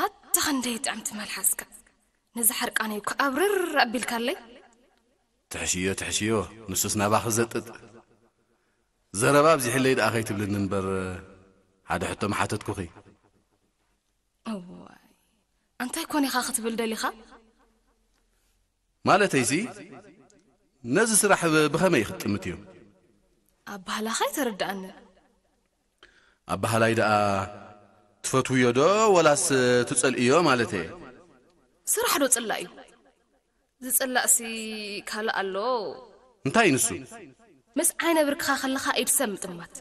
ኣታ ክንደይ ጥዕምቲ መልሓስካ ነዚ ሓርቃነይ እኮ ኣብርር ኣቢልካለይ ትሕሽዮ ትሕሽዮ ንሱስ ናባኺ ዘጥጥ ዘረባ ኣብዚሕለይ ደኣ ከይትብልኒ እምበር ሓደ ሕቶ ምሓተትኩኺ እዋይ ኣንታይ ኮን ኢኻ ክትብል ደሊኻ ማለተይሲ ነዚ ስራሕ ብኸመይ ክትጥምትዮ ኣባህላኻ ኣይተረድኣንን ኣባህላይ ደኣ ትፈትውዮ ዶ ወላስ ትጸልእዮ ማለተየ ስራሕ ዶ ጽላእ እዩ ዝጽላእሲ ካልእ ኣሎ እንታይ ንሱ ምስ ዓይነ ብርክኻ ከለኻ ኢድ ሰብ ምጥማት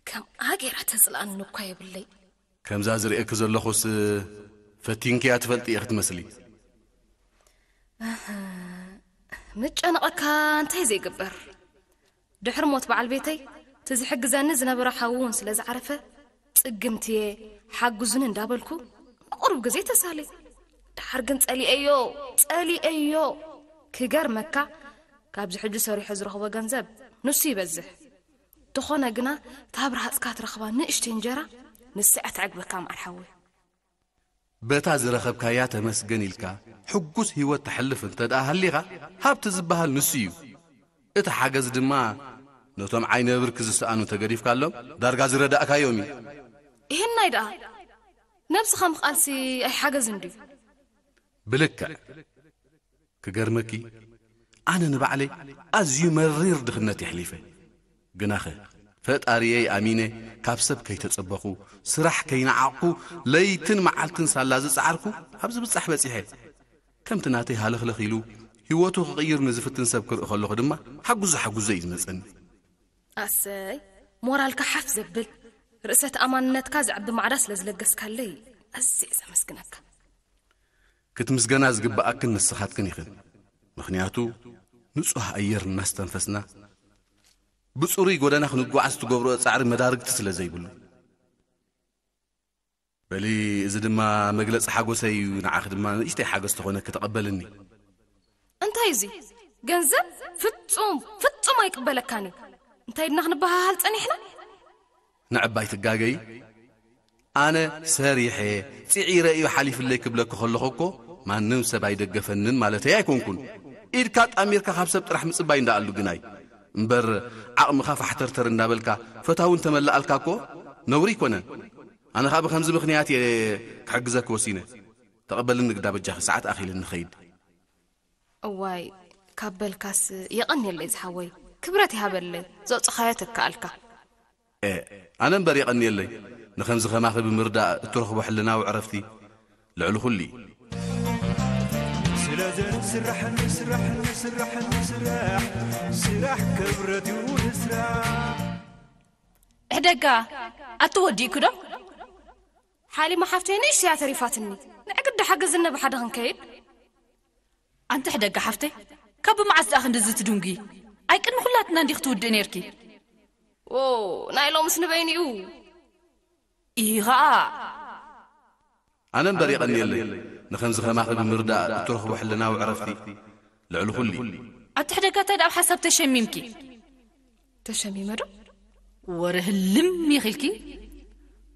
ከምኣ ገይራ ተጽልኣኒ እኳ የብለይ ከምዛ ዝርእየኪ ዘለኹስ ፈቲንክያ ትፈልጢ ኢኺ ትመስሊ። ምጨነቐካ እንታይ ዘይግበር። ድሕሪ ሞት በዓል ቤተይ እቲ ዝሕግዘኒ ዝነበረ ሓዉ እውን ስለ ዝዓረፈ ጽግምትየ ሓግዙኒ እንዳበልኩ ንቑሩብ ግዜ ተሳልየ። ደሓር ግን ጸሊኤዮ ጸሊኤዮ። ክገርመካ ካብዚ ሕጂ ሰሪሖ ዝረኽቦ ገንዘብ ንሱ ይበዝሕ። ተኾነ ግና እታ ኣብ ረሃጽካ ትረኽባ ንእሽተይ እንጀራ ንስዐት ዕግበካ ማዓር ሓወይ። በታ ዝረኸብካያ ተመስገን ኢልካ ሕጉስ ህይወት ተሕልፍ እንተ ደኣ ሃሊኻ፣ ሃብቲ ዝበሃል ንሱ እዩ። እቲ ሓገዝ ድማ ነቶም ዓይነ ብርክ ዝሰኣኑ ተገዲፍካሎም ዳርጋ ዝረዳእካዮም እዩ። ይህናይ ደኣ ነብስኻ ምኽኣልሲ ኣይሓገዝን ድዩ? ብልክዕ። ክገርመኪ፣ ኣነ ንባዕለይ ኣዝዩ መሪር ድኽነት የሕሊፈ። ግናኸ፣ ፈጣሪየይ ኣሚነ፣ ካብ ሰብ ከይተጸበኹ፣ ስራሕ ከይነዓቕኩ፣ ለይትን መዓልትን ሳላ ዝጸዓርኩ፣ ኣብዚ ብጻሕ በጺሐ። ከምቲ ናተይ ሃለኽለኽ ኢሉ ህይወቱ ክቕይር ንዝፍትን ሰብ ክርኢ ከለኹ ድማ፣ ሓጉዘ ሓጉዘ እዩ ዝመጸኒ። ኣሰይ፣ ሞራልካ ሓፍ ዘብል፣ ርእሰ ተኣማንነትካ ዘዕቢ ማዕዳ ስለ ዝለገስካለይ፣ ኣዝየ ዘመስግነካ። ክትምስገና ዝግብኣክን ንስኻትክን ኢኽን። ምኽንያቱ፣ ንጹህ ኣየር እናስተንፈስና፣ ብጽሩይ ጎደና ክንጓዓዝ ትገብርኦ ጻዕሪ መዳርግቲ ስለ ዘይብሉ። በሊ፣ እዚ ድማ መግለጺ ሓጎሰይ እዩ። ንዓኺ ድማ ንእሽተይ ሓገዝ ተኾነኪ ተቐበልኒ። እንታይ እዚ? ገንዘብ? ፍጹም፣ ፍጹም ኣይቅበለካን እዩ። እንታይ ድና ክንበሃሃል ጸኒሕና? ንዕባይ ትጋገይ? ኣነ ሰሪሐ፣ ጽዒረ እዩ ሓሊፍለይ ክብለኪ ከለኹ እኮ ማንም ሰብ ኣይደገፈንን ማለተይ ኣይኮንኩን። ኢድካ ጣሚርካ ካብ ሰብ ጥራሕ ምጽባይ እንዳኣሉ ግናይ። እምበር ዓቕምኻ ፋሕተርተር እንዳበልካ ፈታውን ተመላኣልካ እኮ ነውሪ ኣይኮነን። ኣነ ኸኣ ብኸምዚ ምኽንያት እየ ክሕግዘኪ ወሲነ። ተቐበልኒ ግዳ በጃኺ፣ ሰዓት ኣኺልን ንኸይድ። እዋይ፣ ካብ በልካስ የቐንየለይ ዝሓወይ። ክብረት ይሃበለይ፣ ዘውጽኻዮ ተከኣልካ። ኤ፣ ኣነ እምበር የቐንየለይ። ንኸምዚ ኸማኺ ብምርዳእ እትረኽቦ ሕልናዊ ዕረፍቲ ልዕሊ ኹሉ እዩ። ስለዚ ንስራሕ፣ ንስራሕ፣ ንስራሕ፣ ንስራሕ፣ ስራሕ ክብረት እዩ ንስራሕ። ሕደጋ፣ ኣቲ ወዲእኩ ዶ? ሓሊማ ሓፍተይ ንእሽተይ እያ ተሪፋትኒ። ንዕግዲ ሓገዝነ ብሓደ ክንከይድ። ኣንቲ ሕደጋ ሓፍተይ፣ ካብ መዓስ ደኣ ክንድዚ ትድንጉ? ኣይ ቅድሚ ኩላትና እንዲኽ ትውድእ ነርኪ። ዎ፣ ናይ ሎምስ ንበይኑ እዩ። ኢኻ። ኣነ እምበር የቐንየለይ። ንኸምዚ ኸማኺ ብምርዳእ እትረኽቦ ሕልናዊ ዕረፍቲ ልዕሊ ኩሉ እዩ። ኣቲ ሕደጋ እንታይ ደኣ ኣብ ሓሳብ ተሸሚምኪ? ተሸሚመ ዶ? ወረ ህልም ኢኺልኪ?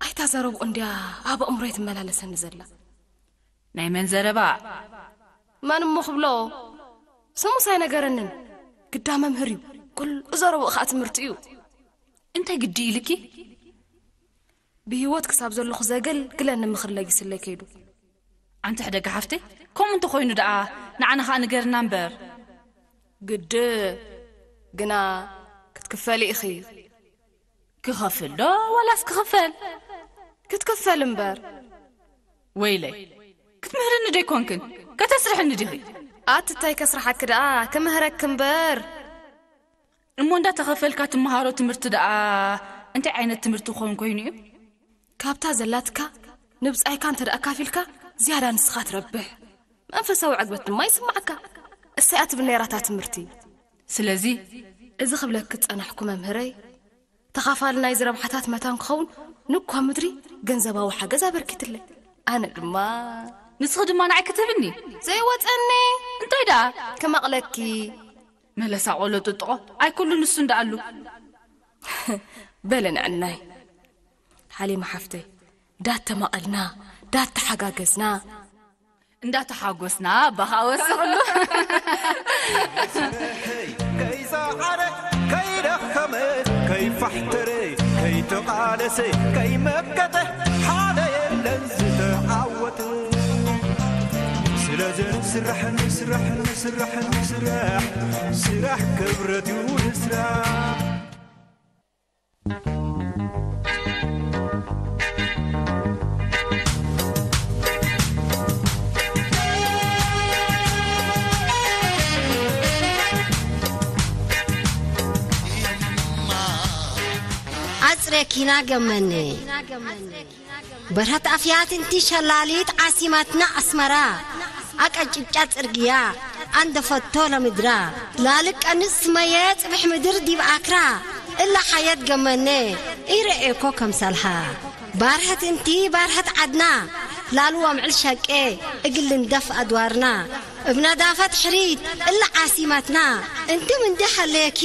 ኣይታ ዘረብኡ እንድያ ኣብ ኣእምሮይ ትመላለሰኒ ዘላ። ናይ መን ዘረባ? መን እሞ ክብሎ? ስሙስ ኣይነገረንን። ግዳ መምህር እዩ። ኩሉ ዘረብኡ ኸኣ ትምህርቲ እዩ። እንታይ ግዲ ኢልኪ? ብህይወት ክሳብ ዘለኹ ዘገልግለኒ ምኽሪ ለጊስለይ ከይዱ። ኣንቲ ሕደጋ ሓፍተይ፣ ከምኡ እንተኾይኑ ደኣ ንዓና ኸኣ ንገርና እምበር። ግዲ ግና ክትክፈሊ ኢኺ። ክኸፍል ዶ ዋላስ ክኽፈል? ክትክፈል እምበር። ወይለይ፣ ክትምህርኒ ዶ ኣይኮንክን? ከተስርሕኒ ዲኺ? ኣቲ እንታይ ከስርሓኪ ደኣ፣ ክምህረኪ እምበር። እሞ እንዳተኸፈልካ ትመሃሮ ትምህርቲ ደኣ እንታይ ዓይነት ትምህርቲ ክኸውን ኮይኑ እዩ? ካብታ ዘላትካ ንብጻይካ እንተ ደኣ ካፊልካ ዝያዳ ንስኻ ትረብሕ። መንፈሳዊ ዕግበት ድማ ይስማዓካ። እሰይ እያ ትብል ነይራ እታ ትምህርቲ። ስለዚ እዚ ክብለኪ ዝጸናሕኩ መምህረይ፣ ተኻፋሊ ናይዚ ረብሓታት መታን ክኸውን ንኳ ምድሪ ገንዘባዊ ሓገዝ ኣበርኪትለይ። ኣነ ድማ ንስኺ ድማ ንዓይ ክትህብኒ? ዘይወጸኒ። እንታይ ደኣ? ክመቕለኪ። መለሳ ቆሎ ጥጥቖ፣ ኣይ ኩሉ ንሱ እንዳኣሉ። በለ ንዕናይ። ሓሊማ ሓፍተይ፣ ዳተማቐልና፣ ዳተሓጋገዝና። እንዳተሓጎስና ባኻ ወስኽሉ። ከይሰዓረ፣ ከይደኸመ፣ ከይፋሕተረ፣ ከይተቓለሰ፣ ከይመከተ፣ ሓደ የለን ዝተዓወተ። ስለዚ ንስራሕ፣ ንስራሕ፣ ንስራሕ፣ ንስራሕ፣ ስራሕ ክብረት እዩ ንስራሕ። ኣጽሬኪና ገመነ። በርሀት ኣፍያት እንቲ ሸላሊት ዓሲማትና ኣስመራ፣ ኣቀጭጫ ጽርግያ፣ ኣንደፈቶ ለምድራ፣ ላልቅ ቀንጽ ስመየ ጽብሕ ምድር ዲብ ኣክራ፣ እላ ሓየት ገመነ፣ ኢረኤኮ ከምሰልሃ። ባርሀት እንቲ ባርሀት ዓድና፣ ላልዋ ምዕል ሸቄ፣ እግል ልንደፍ ኣድዋርና፣ እብ ነዳፈት ሕሪት፣ እላ ዓሲማትና፣ እንቲ ምንዲ ሐሌኪ፣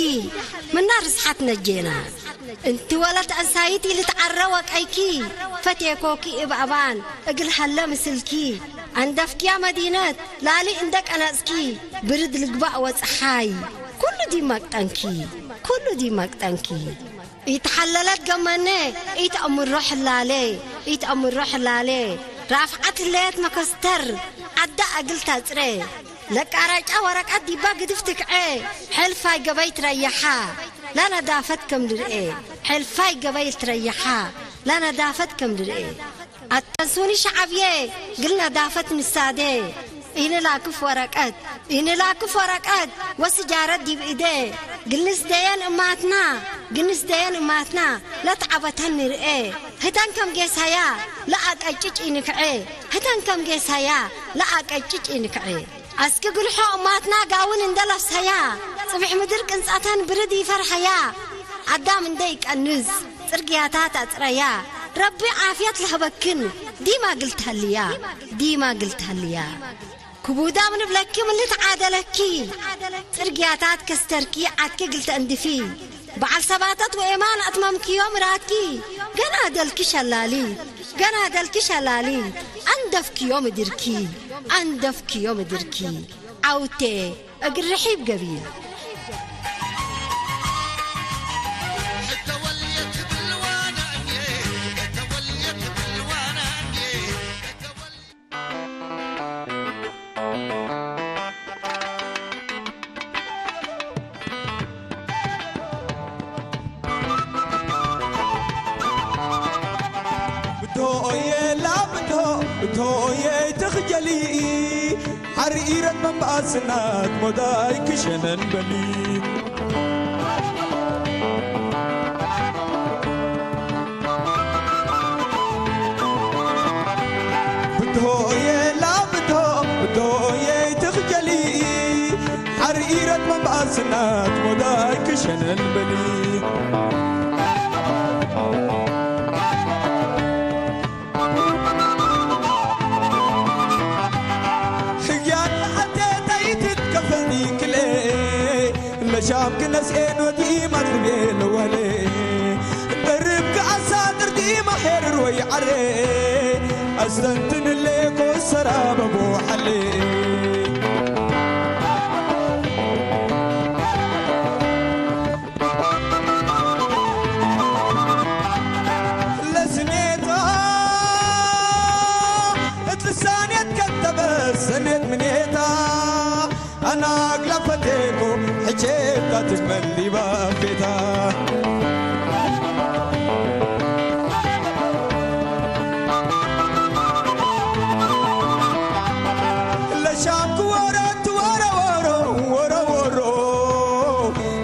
ምና ርስሓት ነጄና። እንቲ ወለት ኣንሳይት ኢልትዓረ ወቀይኪ፣ ፈቴኮኪ እብ ኣባን እግል ሀለ ምስልኪ፣ ኣንደፍኪያ መዲነት ላሊ እንደ ቀነጽኪ፣ ብርድ ልግባእ ወጸሓይ፣ ኩሉ ዲመቅጠንኪ፣ ኩሉ ዲመቅጠንኪ። ኢትሓለለት ገመነ፣ ኢትአምሮ ሕላሌ፣ ኢትአምሮ ሕላሌ፣ ራፍዓት ህለየት መከስተር፣ ዓዳ እግል ታጽረ። ለቃራጫ ወረቀት ዲባ ግድፍ ትክዐ፣ ሐልፋይ ገበይ ትረየሓ፣ ለነዳፈት ከም ድርኤ፣ ሐልፋይ ገበይ ትረየሓ፣ ለነዳፈት ከም ድርኤ። ኣተንሱኒ ሸዓብየ፣ ግል ነዳፈት ንሳዴ፣ ኢንላክፍ ወረቀት፣ ኢንላክፍ ወረቀት፣ ወስጃረት ዲብ እዴ፣ ግል ንስደየን እማትና፣ ግል ንስደየን እማትና፣ ለትዓበተን ንርኤ፣ ህተን ከም ጌሳያ፣ ለኣቀጭጭ ኢንክዐ፣ ህተን ከም ጌሳያ፣ ለኣቀጭጭ ኢንክዐ። አስክ ግልሖ እማትና ጋውን እንደ ለፍሰያ፣ ጽብሕ ምድር ቅንጻተን ብርድ ይፈርሐያ። አዳም እንደ ይቀንዝ ጽርግያታት አጽረያ። ረቢ ዓፍየት ለህበክን ዲማ ግልት ሀልያ፣ ዲማ ግልት ሀልያ። ክቡዳም ንብለኪ ምን ልትዓደለኪ፣ ጽርግያታት ከስተርኪ ዓትኪ ግልተ እንድፊ። በዓል ሰባተት ወኤማን ኣትመምክዮ ምራትኪ፣ ገና ደልኪ ሸላሊት፣ ገና ደልኪ ሸላሊት፣ ኣንደፍክዮ ምድርኪ፣ ኣንደፍክዮ ምድርኪ። ዓውቴ እግሪ ርሒብ ገቢል። ብድሆ ኦየ ላብድሆ፣ ብድሆ ኦየ ትኽጀሊ፣ ሓርኢረት መንባስናት ሞዳይ ክሸነን በሊ። ብድሆ ኦየ ላብድሆ፣ ብድሆ ኦየ ትኽጀሊ፣ ሓርኢረት መንባስናት ሞዳይ ክሸነን በሊ። ሕግያን ሓቴተይ ትትከፈልኒ ክልኤ፣ ለሻም ክነስኤ ኖቲ ማትልቤ ለወሌ። ደርብ ከኣሳ ጥርቲ ማሄር ወይ ዓሬ፣ ኣስተንትንሌ ኮሰራ በቦ ሓሌ። ለስሜታ እትሳኔት ከተበሰኔት ምኔታ፣ ኣና ግላፈቴኮ ሕቼታ ትመሊባ ቤታ። ለሻም ክወረት ወረ ወሮ ወረ ወሮ፣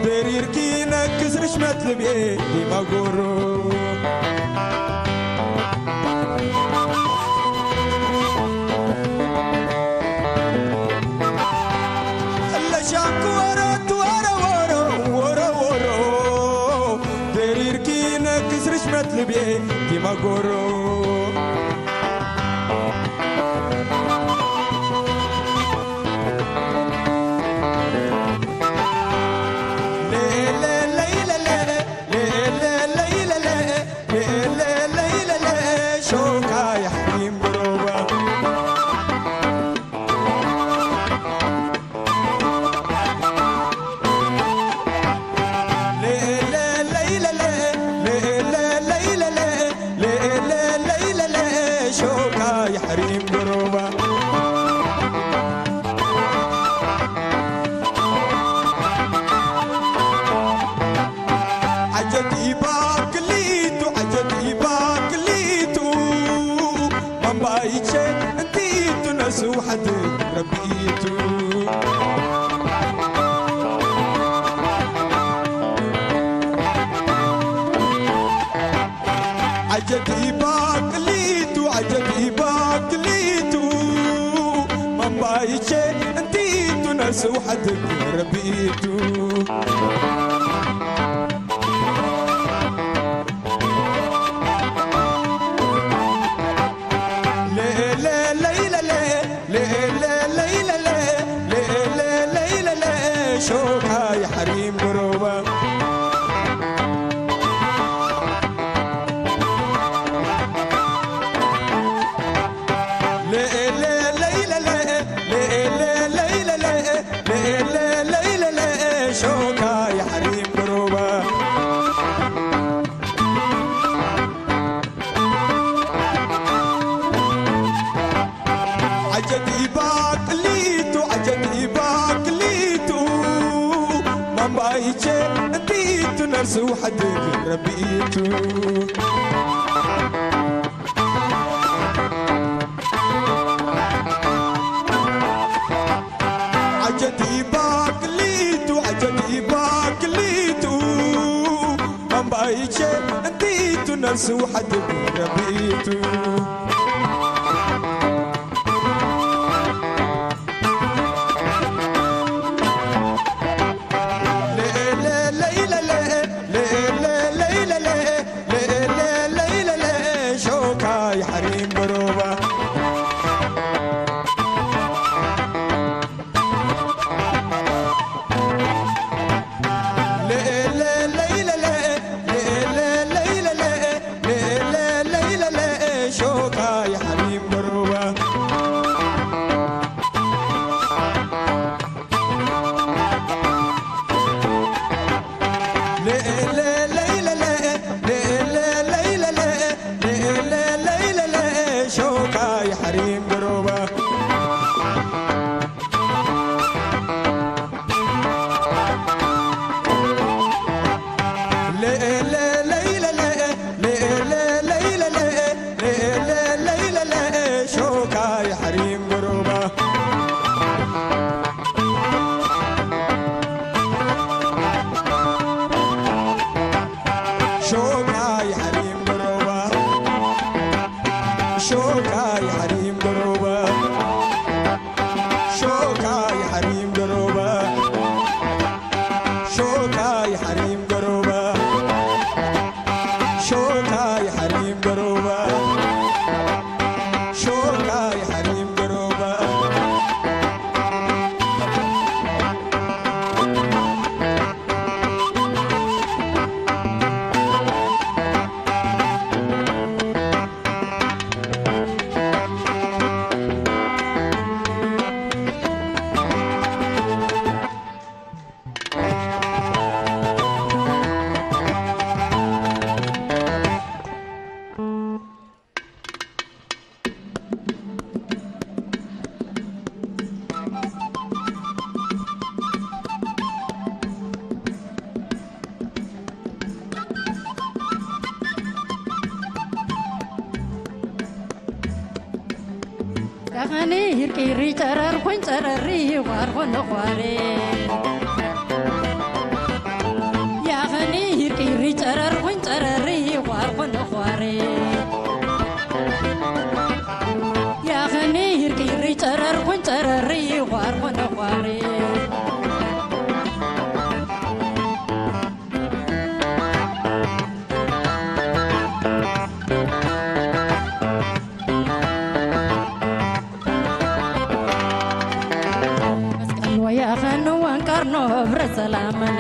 ደሪርኪ ነክስ ርሽመት ልቤ ዲማጎሮ። ለሻም ክወረት ወረ ወሮ ወረ ወሮ፣ ደሪርኪ ነክስ ርሽመት ልቤ ዲማጎሮ። ዓጀት ኢባ ክሊቱ፣ ዓጀት ኢባ ክሊቱ፣ ማምባይቼ እንቲቱ ነሱ ሓደ ረቢቱ። ዓጀት ኢባ ክሊቱ፣ ዓጀት ኢባ ክሊቱ፣ ማምባይቼ እንቲቱ ነሱ ሓደ ረቢቱ። ሾካ የሕሪም ጎሮባ። ነፍሲ ውሓት ግን ረቢቱ። ዓጀቲባ ክሊቱ፣ ዓጀቲባ ክሊቱ፣ ኣምባይቼ እንቲቱ ነፍሲ ውሓት ግን ረቢቱ። ሾካይ ሓሪም በሮባ። ሾካይ ሓሪም በሮባ። ሾካይ ሓሪም ገሮባ። ሾካይ ሓሪም ገሮባ። ሾካይ ሓሪም ገሮባ። ሾካይ ሓሪም ገሮባ። ሾካይ ሓሪም ገሮባ። ሾካይ ሓሪም ገሮባ። ሾካይ ሓሪም ገሮባ። ሾካይ ሓሪም ገሮባ። ያኸኒ ሂርቂሪ ጨረር ኾን ጨረሪ ኳር ኾን ኳሬ። ያኸኒ ሂርቂሪ ጨረር ኾን ጨረሪ ኳር ኾን ኳሬ። ያኸኒ ሂርቂሪ ጨረር ኾን ጨረሪ ኳር ኾን ኳሬ። መስቀል ወያኸን ወንቀርኖ ህብረት ሰላምኔ።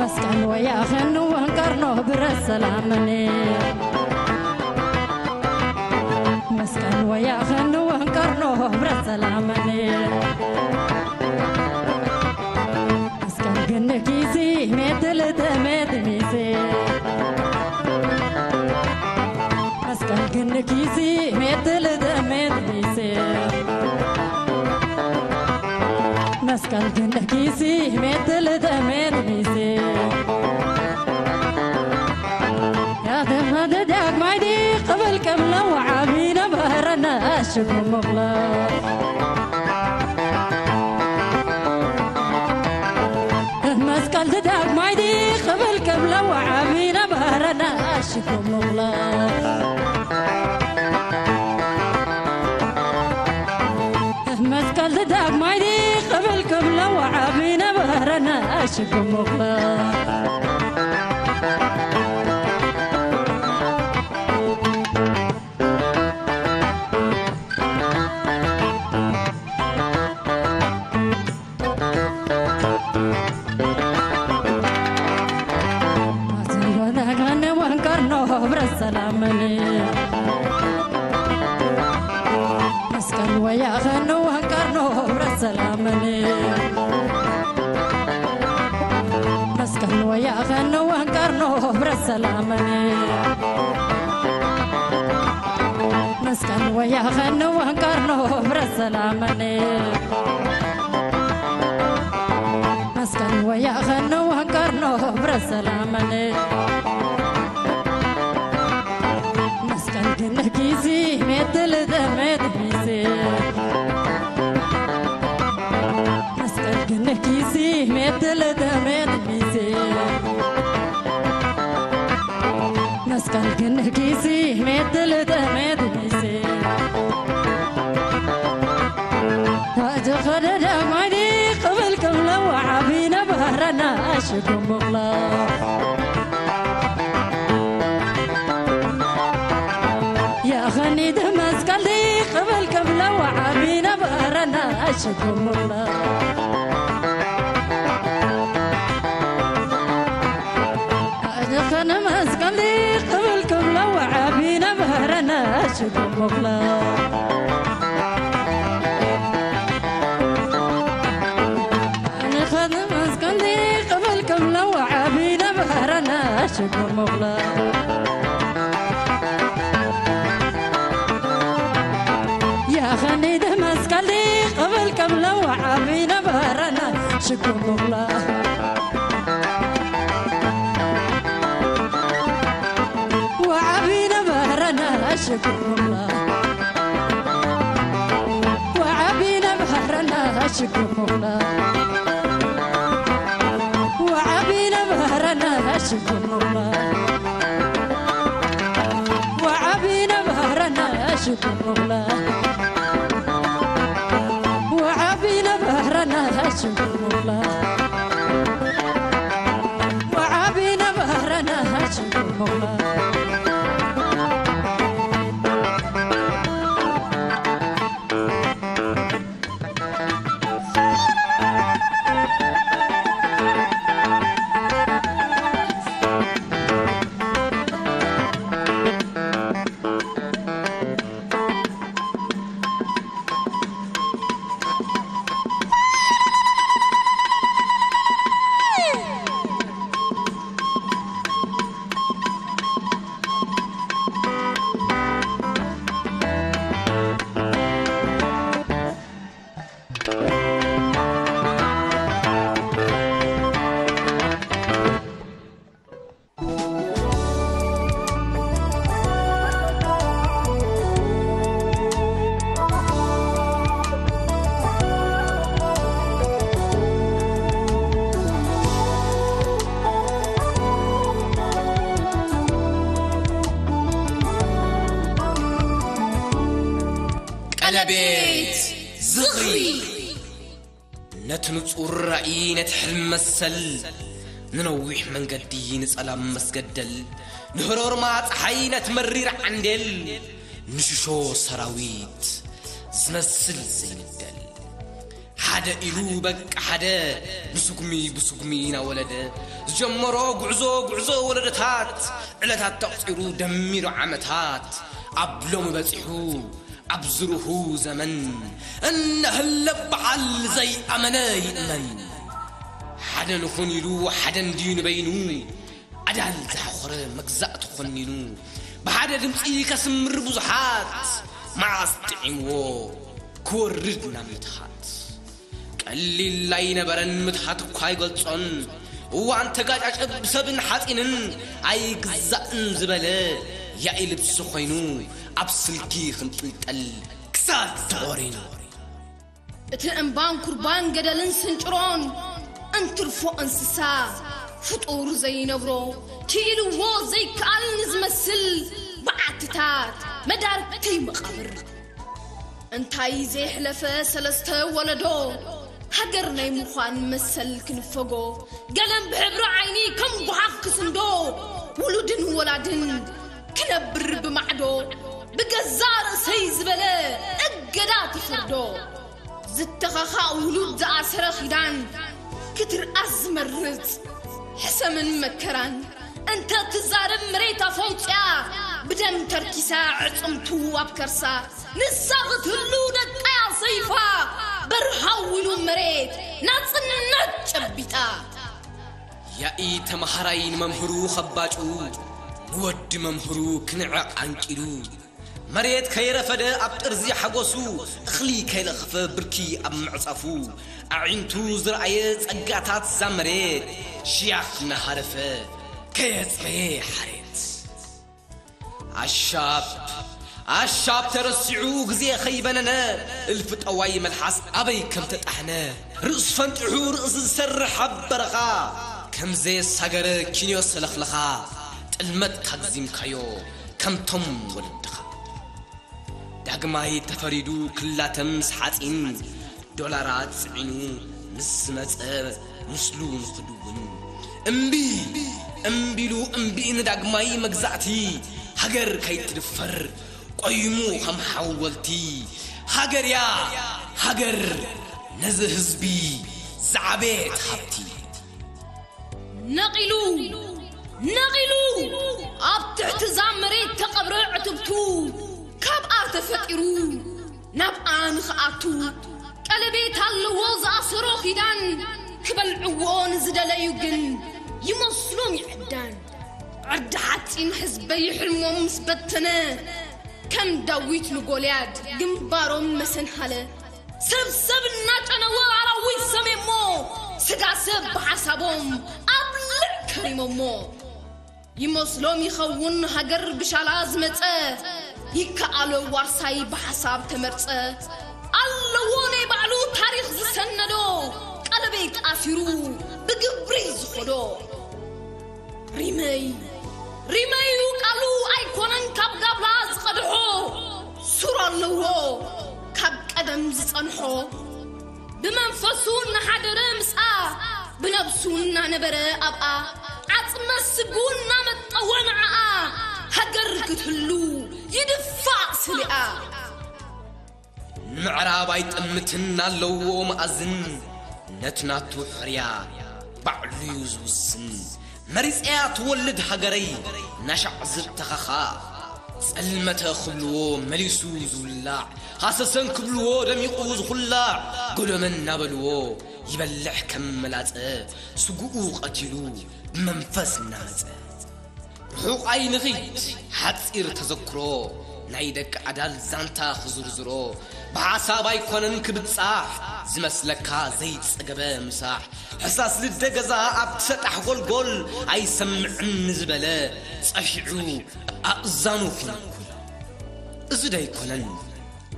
መስቀል ወያኸን ወንቀርኖ ህብረት ሰላምኔ። መስቀል ወያኸን ወንቀርኖ ህብረት ሰላምኔ። መስቀል ግንኪሲ ሜትል ተሜት ሚሴ። መስቀል ግንኪሲ ሜትል ተሜት ሚሴ። መስቀል ግንኪሲ ሜትል ተሜት ሚሴ። ያተኸደ ዳግማይ ዲ ቅብል ቅብለ ወዓቢ ነበረነ ኣሽኩም ምቕለ። መስቀል ዳግማይ ዲ ቅብል ቅብለ ወዓቢ ነበረነ ኣሽኩም ምቕለ። መስቀል ዳግማይ ዲ ቅብል ቅብለ ወዓቢ ነበረነ ኣሽኩም ምቕለ። መስቀል ወያኸን ወንቀርኖ ህብረት ሰላምኔ። መስቀል ወያኸን ወንቀርኖ ህብረት ሰላምኔ። መስቀል ወያኸን ወንቀርኖ ህብረት ሰላምኔ። መስቀል ወያኸነ ወንቀርኖ ብረ ሰላመነ መስቀል ግን ጊዜ ሜትል ደመድ ሚዜ መስቀል ግን ጊዜ ሜትል ደመድ ሚዜ መስቀል ግን ጊዜ ሜትል ደመድ ሚዜ ታጅኸደ ደማኒ ቅብል ቅብለ ወዓቢ ነብህረና ሽጉም ምቕላ ያኸኒድ መስቀል ቅብል ቅብለ ወዓቢ ነብህረና ሽጉም ምቕላ ንኸነ መስቀል ቅብል ቅብለ ወዓቢ ነብህረና ሽጉም ምቕላ ንኸነ መስቀል ቅብል ቅብለ ወዓቢ ነብህረና ሽጉም ምቕላ ያኸኒድ መስቀል ቅብል ቅብለ ወዓቢ ነብህረና ሽጉም ምቕላ ወዓቢ ነብህረና ሽጉም ምቕላ ወዓቢ ነብህረና ሽጉም ምቕላ ወዓቢ ነብህረና ሽጉም ምቕላ ወዓቢ ነብህረና ሽጉም ምቕላ ወዓቢ ነብህረና ሽጉም ምቕላ ወዓቢ ነብህረና ሽጉም ምቕላ ቀለቤት ዝኽሪ። ነቲ ንጹር ራእይ፣ ነቲ ሕልሚ መሰል፣ ንነዊሕ መንገዲ፣ ንጸላም መስገደል፣ ንህሮርማ ጸሓይ፣ ነቲ መሪር ዓንዴል፣ ንሽሾ ሰራዊት ዝመስል ዘይንደል። ሓደ ኢሉ በቃ ሓደ፣ ብስጉሚ ብስጉሚ እናወለደ ዝጀመሮ ጉዕዞ፣ ጉዕዞ ወለደታት፣ ዕለታት ተቑጺሩ ደሚሩ ዓመታት፣ ኣብ ሎሚ በጺሑ፣ ኣብ ዝርሁ ዘመን፣ እነህለ በዓል ዘይኣመነ ይእመን። ሓደ ንኹን ኢሉ፣ ሓደ እንድዩ ንበይኑ፣ ኣዳል ዝሓኾረ መግዛእቲ ኾኒኑ፣ ብሓደ ድምፂ ከስምር ብዙሓት፣ መዓስ ጥዒምዎ ክወርድ ናብ ምትሓት። ቀሊል ኣይነበረን ምትሓት እኳ ኣይገልጾን፣ እዋን ተጋጫጨ ብሰብን ሓፂንን ኣይግዛእን ዝበለ ያኢ ልብሲ ኾይኑ፣ ኣብ ስልኪ ክንጥልጠል ክሳድ ተቖሪኑ። እቲ እምባን ኩርባን ገደልን ስንጭሮን እንትርፎ እንስሳ ፍጡር ዘይነብሮ ክኢልዎ ዘይከኣል ንዝመስል በዓትታት መዳርግተይ መቓብር እንታይ ዘይሕለፈ ሰለስተ ወለዶ ሃገር ናይ ምዃን መሰል ክንፈጎ ገለን ብሕብሪ ዓይኒ ከም ጓሓፍ ክስንዶ ውሉድን ወላድን ክነብር ብማዕዶ ብገዛ ርእሰይ ዝበለ እገዳ ተፈርዶ ዝተኸኻእ ውሉድ ዝኣሰረ ኺዳን ክትርኣስ ዝመርጽ ሕሰምን መከራን እንተ ትዛረብ መሬት ኣፈውፅያ ብደም ተርኪሳ ዕፅምቱ ኣብ ከርሳ ንሳ ክትህሉ ደቃያ ሰይፋ በርሃው ኢሉ መሬት ናፅነት ጨቢጣ። ያኢ ተምሃራይ ንመምህሩ ኸባጩ፣ ንወዲ መምህሩ ክንዕቕ ኣንቂዱ፣ መሬት ከይረፈደ ኣብ ጥርዚ ሓጎሱ፣ እኽሊ ከይለኽፈ ብርኪ ኣብ ምዕጻፉ፣ ኣዒንቱ ዝረኣየ ጸጋታት ዛ መሬት ሽያኽ እናሃረፈ ከየጽረየ ሓሬት። ኣሻብ ኣሻብ ተረሲዑ ግዜ ኸይበነነ፣ እልፊ ጠዋይ መልሓስ ኣበይ ከም ተጣሕነ፣ ርእሱ ፈንጢሑ ርእሲ ዝሰርሕ ኣብ በረኻ፣ ከም ዘየሳገረ ኪንዮ ሰለኽለኻ፣ ጥልመት ካግዚምካዮ ከምቶም ወለድኻ። ዳግማይ ተፈሪዱ ክላተ ምስ ሓጺን፣ ዶላራት ጽዒኑ ምስ ዝመጸ፣ ምስሉ ንኽድውን፣ እምቢ እምቢሉ እምቢ ንዳግማይ መግዛእቲ፣ ሃገር ከይትድፈር ቆይሙ ከም ሓወልቲ። ሃገር እያ ሃገር ነዚ ህዝቢ ዝዓበየት ሃብቲ። ነቒሉ ነቒሉ ኣብ ትሕቲ እዛ መሬት ተቐብረ ዕትብቱ፣ ካብኣ ተፈጢሩ ናብኣ ንኽኣቱ ቀለቤት ኣለዎ ዝኣሰሮ ኺዳን። ክበልዕዎ ንዝደለዩ ግን ይመስሎም ይዕዳን። ዕርዲ ሓጺን ሕዝበይ ሕልሞም ምስ በተነ፣ ከም ዳዊት ንጎልያድ ግንባሮም መሰንሃለ። ሰብ ሰብ እናጨነወ ኣራዊት ሰሜሞ፣ ስጋ ሰብ ብሓሳቦም ኣብልዕ ከሪሞሞ። ይመስሎም ይኸውን ሃገር ብሻላ ዝመጸ፣ ይከኣሎ ዋርሳይ ብሓሳብ ተመርጸ። ኣለዎ ናይ ባዕሉ ታሪኽ ዝሰነዶ፣ ቀለቤት ኣሲሩ ብግብሪ ዝኸዶ። ሪመይ ሪመይ እዩ ቃሉ ኣይኮነን ካብ ጋብላ ዝቐድሖ፣ ሱር ኣለዎ ካብ ቀደም ዝጸንሖ። ብመንፈሱ እናሓደረ ምስኣ፣ ብነብሱ እናነበረ ኣብኣ፣ ዓጽመ ስጉ እናመጠወ ንዓኣ፣ ሃገር ክትህሉ ይድፋእ ስሊኣ። ንምዕራብ ኣይጠምትን ኣለዎ መኣዝን፣ ነቲ ናቱ ሕርያ ባዕሉ እዩ ዝውስን። መሪጸያ ትወልድ ሃገረይ፣ ናሻዕ ዝተኸኻ ጸልመተ ክብልዎ መሊሱ ዝውላዕ፣ ሃሰሰን ክብልዎ ደሚቑ ዝኹላዕ፣ ጎደመን እናበልዎ ይበልሕ ከም መላጸ፣ ስጉኡ ቀቲሉ ብመንፈስ እናመጸ። ርሑቕ ኣይንኺድ ሓጺር ተዘክሮ፣ ናይ ደቂ ኣዳል ዛንታ ክዝርዝሮ፣ ብሓሳብ ኣይኮነን ክብጻሕ፣ ዝመስለካ ዘይጸገበ ምሳሕ። ሕሳስ ልደ ገዛ ኣብቲ ሰጣሕ ጎልጎል፣ ኣይሰምዕን ንዝበለ፣ ጸፊዑ ኣእዛኑ ክነኩል። እዚ ዶ ኣይኮነን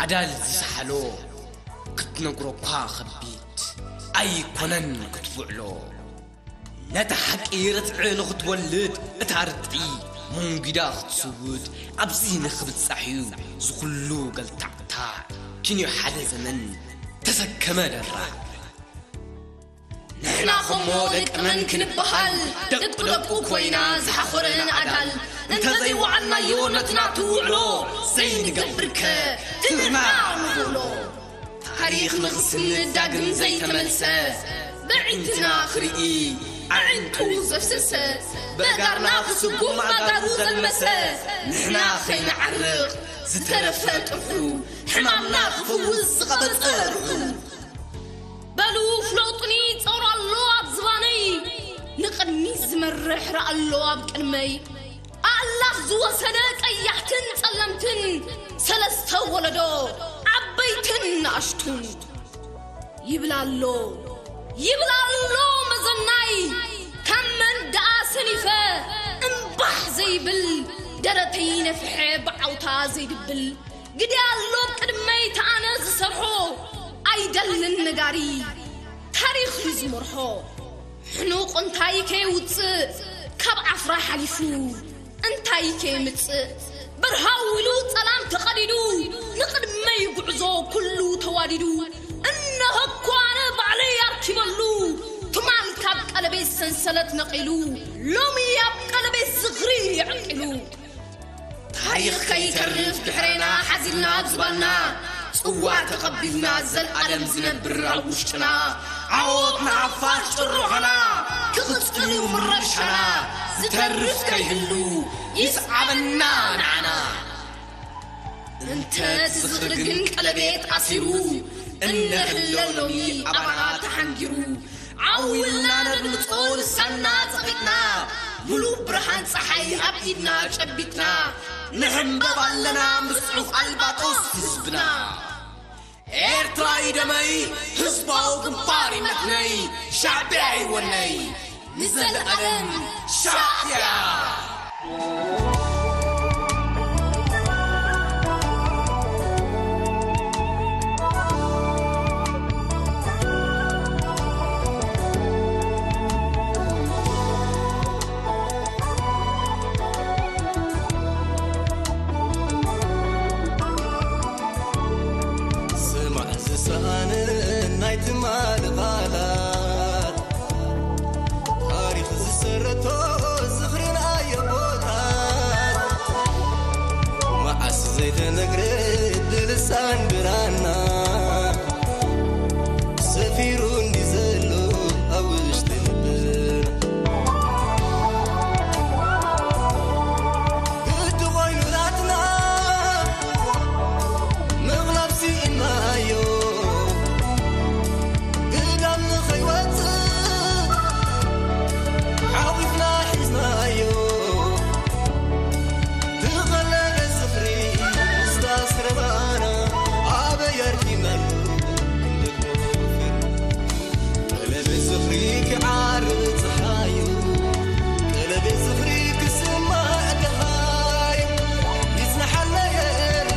ኣዳል ዝሰሓሎ፣ ክትነግሮ እኳ ኸቢድ፣ ኣይኮነን ክትውዕሎ። ነታ ሓቂ ርትዒ ንኽትወልድ እታ ርትዒ መንጒዳ ክትስውድ፣ ኣብዚ ንኽብጻሕ እዩ ዝኹሉ ገልታዕታዕ። ኪንዮ ሓደ ዘመን ተሰከመ ደራዕ። ንሕና ኸሞ ደቂ መን ክንበሃል፣ ደቂ ደቁ ኮይና ዝሓኾረ ንኣዳል። እንተዘይወዓልናዮ ነቲ ናቱ ውዕሎ፣ ዘይንገብርከ ትምህና ንኽእሎ። ታሪኽ ንኽስንድ ዳግም ዘይተመልሰ፣ ብዕንትና ክርኢ ኣዕንቱ ዘፍሰሰ፣ ብእጋርና ክስጉም ኣጋሩ ዘልመሰ፣ ንሕና ኸይንዓርቕ ዝተረፈ ጥርሑ፣ ሕማምና ክፈውስ ዝቐበጸ ርሑ። በሉ ፍለጡኒ ጸውር ኣሎ ኣብ ዝባነይ፣ ንቕድሚት ዝመርሕ ርኣ ኣሎ ኣብ ቅድመይ። ኣእላፍ ዝወሰደ ቀያሕትን ጸለምትን፣ ሰለስተ ወለዶ ዓበይትን ንኣሽቱን። ይብል ኣሎ፣ ይብል ኣሎ መዘናይ፣ ካብ መን ደኣ ሰኒፈ እምባሕ ዘይብል፣ ደረተይ ነፍሐ ብዓውታ ዘይድብል። ግደ ኣሎ ቅድመይ ተኣነ ዝሰርሖ፣ ኣይደልን ነጋሪ ታሪኽ እዩ ዝመርሖ። ሕኑቕ እንታይ ከየውፅእ ካብ ዓፍራ ሓሊፉ እንታይ ከየምፅእ፣ በርሃው ኢሉ ጸላም ተቐዲዱ፣ ንቕድመይ ጉዕዞ ኩሉ ተዋዲዱ። እነሆ እኮ ኣነ ባዕለይ ኣርኪበሉ፣ ትማል ካብ ቀለቤት ሰንሰለት ነቒሉ፣ ሎሚ ኣብ ቀለቤት ዝኽሪ የዕቂሉ። ታሪኽ ከይተርፍ ድሕሬና ሓዚልና ኣብ ዝባና፣ ጽዋ ተቐቢልና ዘልኣለም ዝነብር ኣብ ውሽጥና። ዓወት ንሓፋሽ ጭርሖና፣ ክቕጽል እዩ ምርሻና፣ ዝተርፍ ከይህሉ ይስዓበና ንዓና። እንተ እቲ ዝኽሪ ግን ቀለቤት ኣሲሩ፣ እነህለ ሎሚ ኣባና ተሓንጊሩ። ዓው ኢልና ነድምጾ ልሳንና ጸቒጥና፣ ምሉእ ብርሃን ጸሓይ ኣብ ኢድና ጨቢጥና፣ ንሕንበብ ኣለና ምስ ጽሑፍ ኣልባጦስ ህዝብና። ኤርትራዊ ደመይ፣ ህዝባዊ ግንባር ይመትነይ፣ ሻዕቢያ ይወነይ፣ ንዘለኣለም ሻዕቢያ። ስማዕ ዝሰኣነ ናይ ትማሊ ቃላት፣ ታሪኽ ዝሰረቶ ዝኽሪ ናይ ኣቦታት፣ መዓስ ዘይተነግረ ብልሳን ብራና፣ ሰፊሩ እንዲ ዘሎ ኣብ ውሽጢ ልብና። ግዲ ኮይኑ ናትና ምቕላብ ስኢናዮ፣ ግዳም ንኸይወጽእ ሓቑፍና ሒዝናዮ። ዝቐለለ ዝኽሪ ምስታ ስረባና ኣበይ ኣርኪብናሉ ክንደግሞ ፍርዲ። ቀለቤት ዝኽሪ ክዓርብ ጸሓዩ፣ ቀለቤት ዝኽሪ ክስማዕ ደሃዩ፣ ይጽናሓልና የለን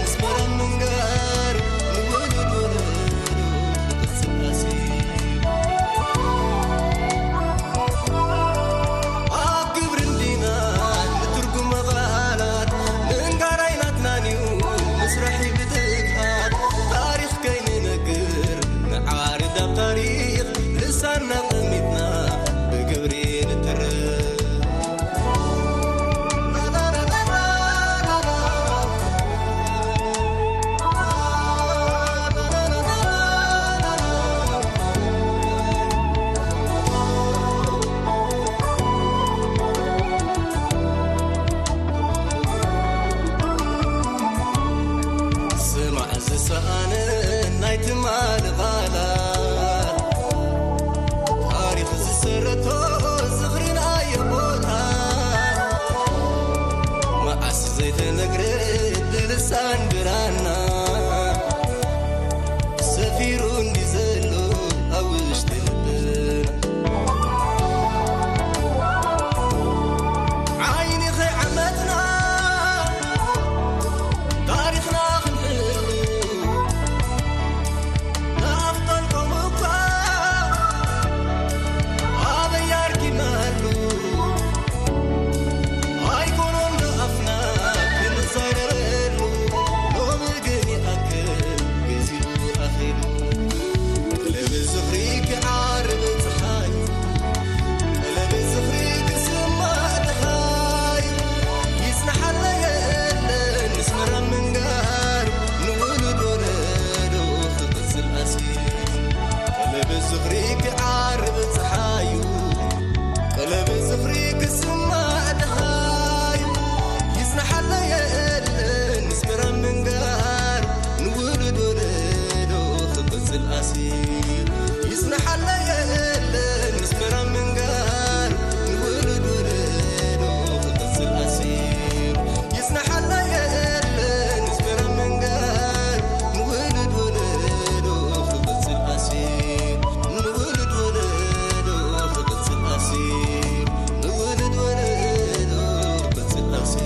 ኣስመራ ምንጋር፣ ንውሉድ ወለዶ ክቕጽል ኣስዩ። ኣብ ግብሪ እንዲና ንትርጉም ቃላት፣ ምንጋር ኣይናትናን እዩ፣ ምስራሕ እዩ ብትግሃት፣ ታሪኽ ከይንነግር ንዓርድ ኣብ ታሪኽ፣ ልሳንና ቀሚጥና ብግብሪ ንትርኽ። ስማዕ ዝሰኣነ ናይ ትማሊ ቃላት፣ ታሪኽ ዝሰረቶ ዝኽሪ ናይ ኣቦታት፣ መዓስ ዘይተነግረ ብልሳን ብራና፣ ሰፊሩ እንዲ ዘሎ ኣብ ውሽጢ ልብና። ዓይኒ ከይዓመትና ታሪኽና ክንሕሉ፣ ንኣፍጠንቆም እኳ ኣበይ ኣርኪብናሉ? ኣይኮኖን ዶ ኣፍና ክንዛረበሉ? ሎሚ ግን ይኣክል ግዚኡ ኣኺሉ። ቀለቤት ዝኽሪ ክዓርብ ጸሓይ፣ ቀለቤት ዝኽሪ ክስማዕ ደሃይ፣ ይጽናሓልና የለን ኣስመራ ምንጋር፣ ንውሉድ ወለዶ ክቕጽል ኣስዩ። ቀለቤት ዝኽሪ ክዓርብ ጸሓዩ፣ ቀለቤት ዝኽሪ ክስማዕ ደሃዩ፣ ይጽናሓልና የለን ኣስመራ ምንጋር፣ ንውሉድ ወለዶ ክቕጽል ኣስዩ። ይጽናሓልና የለን ኣስመራ ምንጋር፣ ንውሉድ ወለዶ ክቕጽል ኣስዩ። ይጽናሓልና የለን ኣስመራ ምንጋር፣ ንውሉድ ወለዶ ክቕጽል ኣስዩ። ንውሉድ ወለዶ ክቕጽል ኣስዩ። ንውሉድ ወለዶ ክቕጽል ኣስዩ።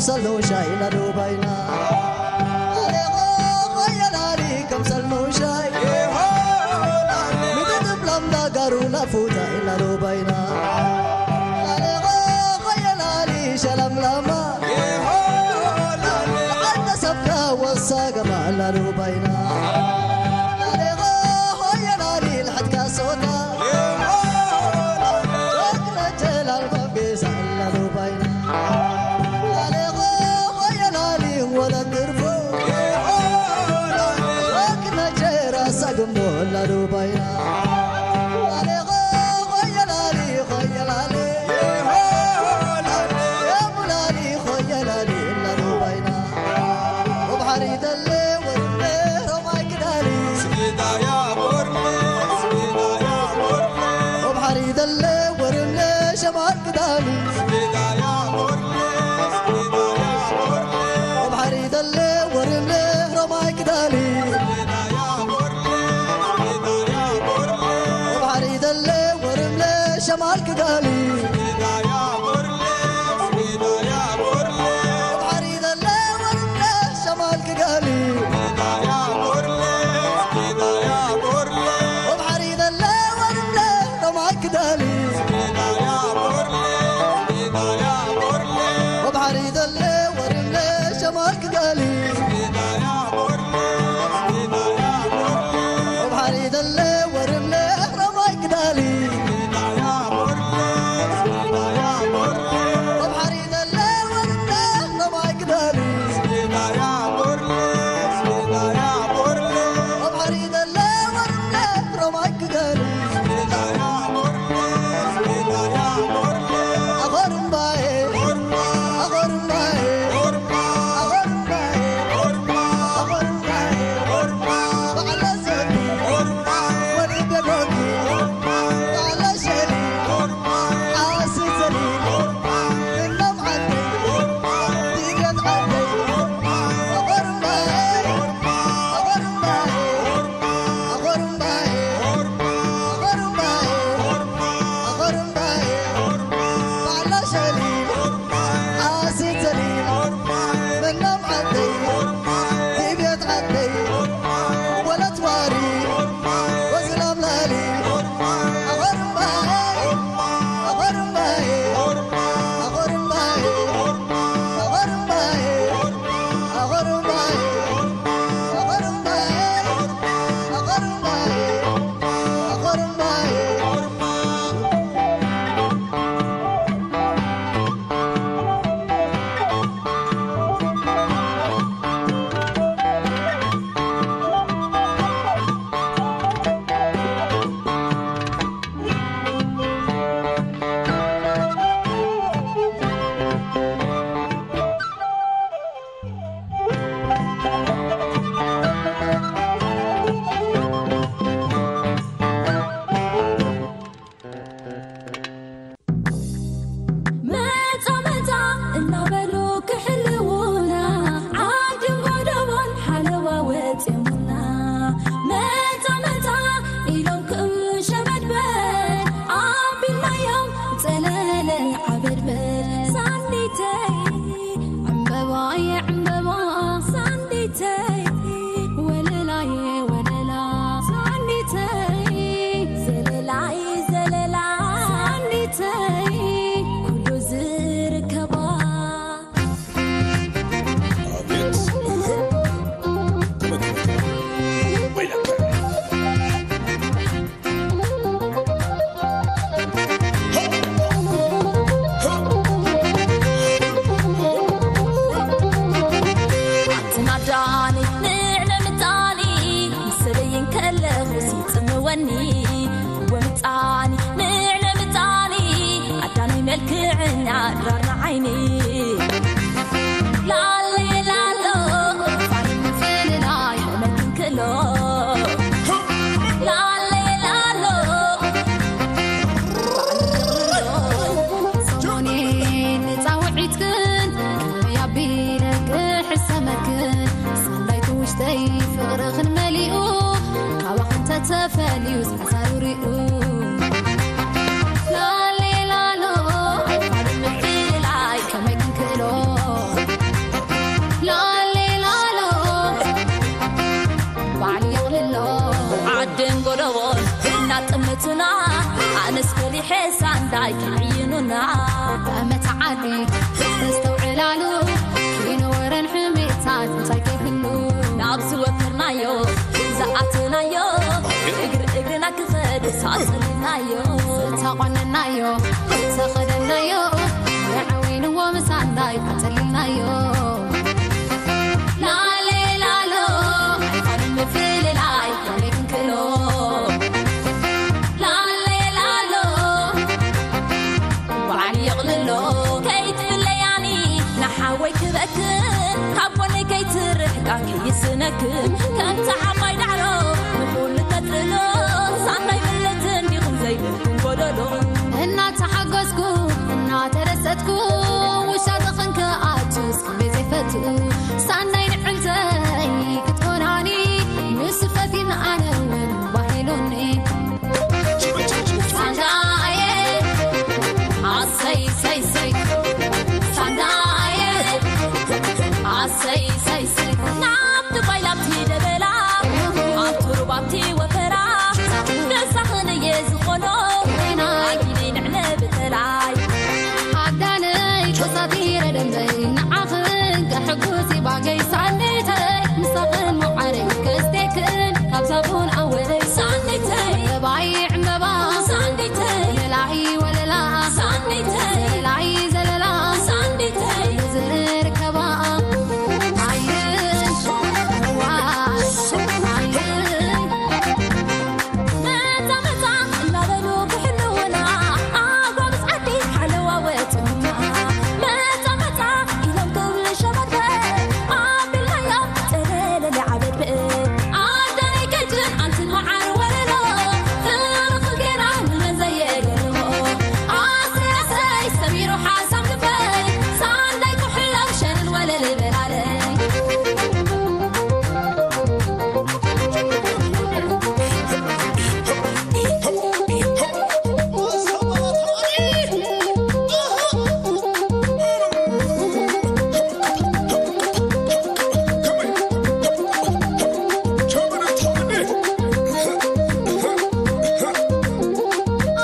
ሰሎ ሻይ ላዶ ባይና ኣሌኾ ኾየላሊ ከም ሰልሞ ሻይ ምድግብ ላምዳ ጋሩ ላፉታ ኢላዶ ባይና ኣሌኾ ኾየላሊ ሸላም ላማ ዓንተ ሰብካ ወሳ ገማ ላዶ ባይና ኣሌኾ ኾየላሊ ልሕትካ ሶታ ጀግና ጀላ ለግርፎ ወክነጀራ ሳግሞ ላሉ ባይና ላሌ ኾየላሊ ኾየላሌ የሙላሊ ኾየላሊ ላሉ ባይና ወብሓሪ ደለ ወርነ ሮማይ ክዳሊ ስሜዳያ ቦርኔ ስሜዳያ ቦርኔ ወብሓሪ ደለ ወርነ ሸማል ክዳሊ ስሜዳያ ቦርኔ ስሜዳያ ቦርኔ ወብሓሪ ደለ ወርነ ሮማይ ክዳሊ ስሜዳያ ቦርኔ ስሜዳያ ቦርኔ ወብሓሪ ደለ ወርነ ሸማል ክዳሊ ስሜዳያ ቦርኔ ስሜዳያ ቦርኔ ወብሓሪ ደለ ወርነ ሸማል ክዳሊ ስሜዳያ ቦርኔ ስሜዳያ ቦርኔ ወብሓሪ ደለ ወርነ ሮማይ ክዳሊ ስሜዳያ ቦርኔ ስሜዳያ ቦርኔ ወብሓሪ ደለ ወርነ ሸማል ክዳሊ ስሜዳያ ቦርኔ ስሜዳያ ቦርኔ ወብሓሪ ደለ ወርነ ሮማይ ክዳሊ ስሜዳያ ቦርኔ ስሜዳያ ቦርኔ ወብሓሪ ደለ ወርነ ሮማይ ክዳሊ ስሜዳያ ቦርኔ ስሜዳያ ቦርኔ ወብሓሪ ደለ ወርነ ሮማይ ክዳሊ ስሜዳያ ቦርኔ ስሜዳያ ቦርኔ ኣኾርምባዬ ኣኾርምባዬ ኣኾርምባዬ ኣኾርምባዬ በዓል ዘቢ ወልደ ዶጊ በዓል ሸሊ ዓስር ዘሊ እናም ዓደይ ዲገት ዓደይ ኣኾርምባዬ ኣኾርምባዬ ኣኾርምባዬ ኣኾርምባዬ ኣኾርምባዬ በዓል ሸሊ ዓስር ዘሊ እናም ዓደይ ዲቤት ዓደይ ወለት ዋሪ ወዝላም ላሊ ኣኾርምባዬ ኣኾርምባዬ ኣኾርምባዬ ኣኾርምባዬ መጻ መጻ እናበሉ ክሕልዉና ዓድን ጎደቦን ሓለዋ ወጽዮምና መጻ መጻ ኢሎም ክሸበድበድ ኣቢልናዮም ጸለለ ዓበድበድ ሳንዲተይ ዕምበባየ ዕምበባ ሳንዲተይ ወለላየ ወለላ ሳንዲተይ ዘለላየ ዘለላ ሳንዲተይ ኩሉ ዝርከባ ኣቲ ናዳኒ ንዕለ ምጣኒ ምስ ሰበይ እንከለኹ ሲጽምወኒ ወምጣኒ ንዕለ ምጣኒ ኣዳኒ መልክዕኛ ድራርና ዓይኒ ላሊ ላሎ ፋኒ ምፍልላይ ሕመት እንክሎ ላሊ ላሎ ሰሞኒ ንጻውዒትክን ከመይ ኣቢለ ክሕሰመክን ሳንዳይቱ ውሽጠይ ፍቕርኽን መሊኡ ካባኽን ተተፈልዩ ሳሳሩ ሪኡ ላሊ ላሎ ኣይፋል ምፍልላይ ከመይ ክንክእሎ ላሊ ላሎ ባዕሉ የቕልሎ ዓድን ጎደቦን እናጠመቱና ኣነስ ፈሊሐ ሳንዳይ ክዕይኑና ጠመተ ዓዲ ተስተውዕላሉ ኪኖ ወረን ሕሜታት እንታይ ከይህሉ ናብ ዝወፈርናዮ ዝኣተናዮ እግሪ እግርና ክኸድ ሳጽልናዮ ዝተቖነናዮ ዝተኸደናዮ የዕዊንዎ ምሳንዳይ ኣጸሊልናዮ ከይስነክም ከምቲ ዓባይ ዳዕሮ ንኹሉ ተጽዕኖ ሳናይ ብለት እንዲኹም ዘይብልኩም ጎደሎ። እናተሓገዝኩ እናተደሰትኩ ውሻ ተኸንከኣቱ ስሜት ዘይፈቱ ሳናይ ንዕልተይ ክትኮናኒ ንሱ ፈቲን ኣነ እውን ባሂሉኒ። ሳንዳየ ኣሰይ ሰይ ሰይ ሳንዳየ ኣሰይ ሰይ ሰይ ናብቲ ባይ ላብቲ ደበላ ኣብቲ ሩባብቲ ወፈራ ደሳኽን እየ ዝኾኖ ኣጊነይ ንዕለ ብተላይ ኣዳነይ ተሳቲረ ደንበይ ንዓኽን ከሕጉስ ይባገይ ሳንተይ ምሳኽን መዓረይ ከስቴክን ካብ ሳቡን ኣወለይ ሳንተይ ባይ ዕምበባ ሳንተይ ለላይ ወለላ ሳንተይ ለላይ ዘለላ ሳንተይ ዝርከባ ኣይን ዋይ ኣይን መታ መታ እናበሉ ክሕልውና ኣጓብዝ ዓዲ ሓለዋ ወፅና መታ መታ ኢሎም ክብሉ ሸመተ ኣቢልናዮ ፀለለለ ዓበድ ብእ ኣዳይ ከጅን ኣንትን መዓር ወለሎ ፍቕሪ ክልቴና ንመን ዘየገርሞ ኣሰይ ኣሰይ ሰሚሩ ሓሳብ ልበይ ሳንዳይ ኩሕሎ ሸንን ወለል በላለይ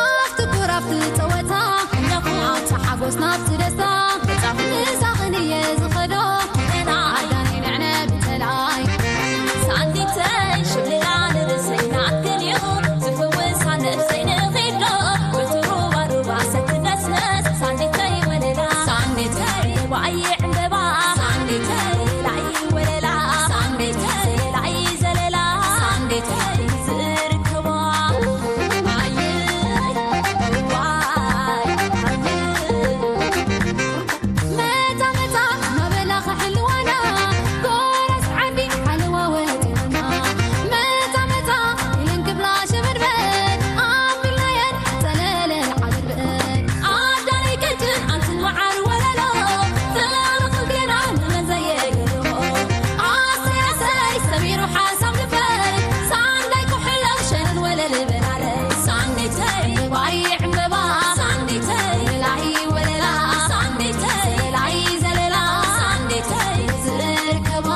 ኣብቲ ኩራፍቲ ጸወታ ሓጎስ ናብቲ ደስታ ምሳኽን እየ ዝኸዶ ኣዳኒ ንዕነ ብተላይ ሳንዲተይ ሽብልላ ንርእሰይ ናትክን እዩ ዝፍውሳ ነብሰይ ንኺዶ በቲ ሩባ ሩባ ሰትነስነስ ሳንዲተይ ወለላ ሳንዲተይ ባይ ዕምበባ ሳንዲተይ ላይ ወለላ ሳንዲተይ ላይ ዘለላ ሳንዲተይ ዝርከቦ ኣየ ዋይ ኣየ መታ መታ እናበላ ክሕልዋና ጎረስ ዓዲ ሓለዋ ወፂኡና መታ መታ ኢለን ክብላ ሸበድበድ ኣቢልናየን ጸለለን ዓበድበድ ኣዳይ ከጅን ኣንትን መዓር ወለሎ ፍቕሪ ክልቴና ንመን ዘየገርሞ ኣሰይ ኣሰይ ሰሚሩ ሓሳብ ልበይ ሳንዳይ ኩሕሎ ሸንን ወለል በላለይ ሳንዲተይ ባይ ዕምበባ ሳንዲተይ ላይ ወለላ ሳንዲተይ ላይ ዘለላ ሳንዲተይ ዝርከባ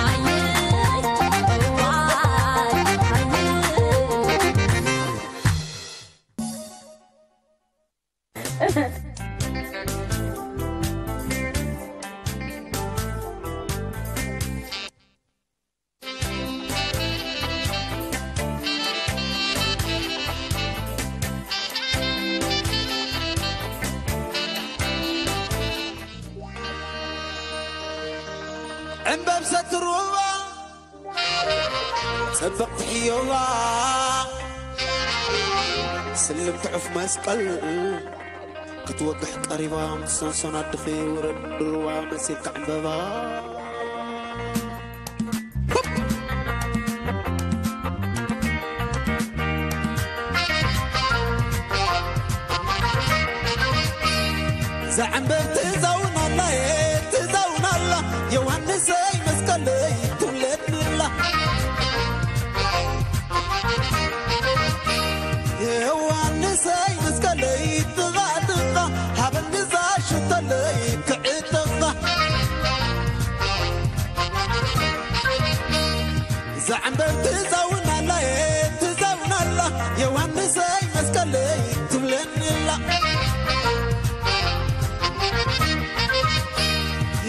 ኣየ ዋይ ኣየ ዕምበብ ሰትሩባ ጽብቕቲ ሕዮባ ስልምቲ ዑፍ መስቀል ክትወግሕ ቀሪባ ምስ ሰንሰን ኣድኺ ውረድ ድርባ መሲልካ ዕምበባ ዘዕምበብ ትዛውናላ ትዛውናላ ዮሃንሰይ መስቀለይ ትብለንላ ዮሃንሰይ መስቀለይ ጥቓ ጥቓ ሃበኒ ዛሽተለይ ክዕጥቓ ዘዕምበብ ትዛውናላ ትዛውናላ ዮሃንሰይ መስቀለይ ትብለንላ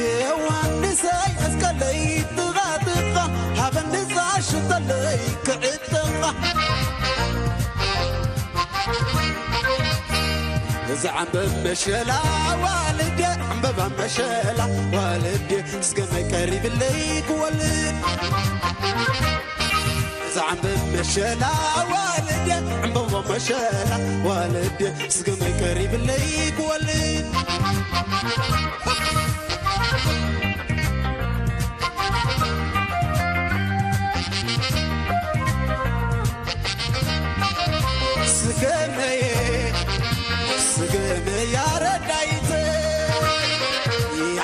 ዮሃንሰይ መስቀለይ ጥቓ ጥቓ ሃበኒ ዛሽተለይ ክዕጥቓ እዛ ዕምበብ መሸላ ዋልድየ ዕምበባ መሸላ ዋልድየ ስገመይ ቀሪብለይ ክወልድ እዛ ዕምበብ መሸላ ዋልድየ ዕምበባ መሸላ ዋልድየ ስገመይ ቀሪብለይ ክወልድ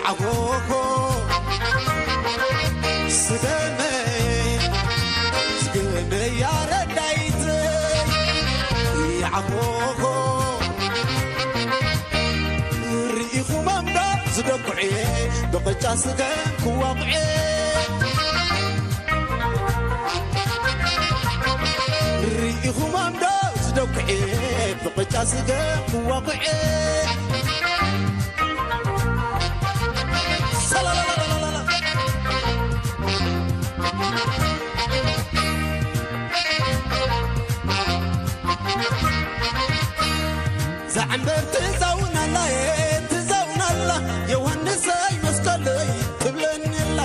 ዓኾኾ ስገመ ስገመ ያረዳይት ዓኾኾ ርኢኹሞም ዶ ዝደኩዐ ብቕጫ ስገም ክዋቑዐ ርኢኹሞም ዶ ዝደኩዐ ብቕጫ ስገም ክዋቑዐ ዛዕምበር ትዛውናላ ትዛውናላ ዮሃንሰይ መስቀለይ ትብለኒላ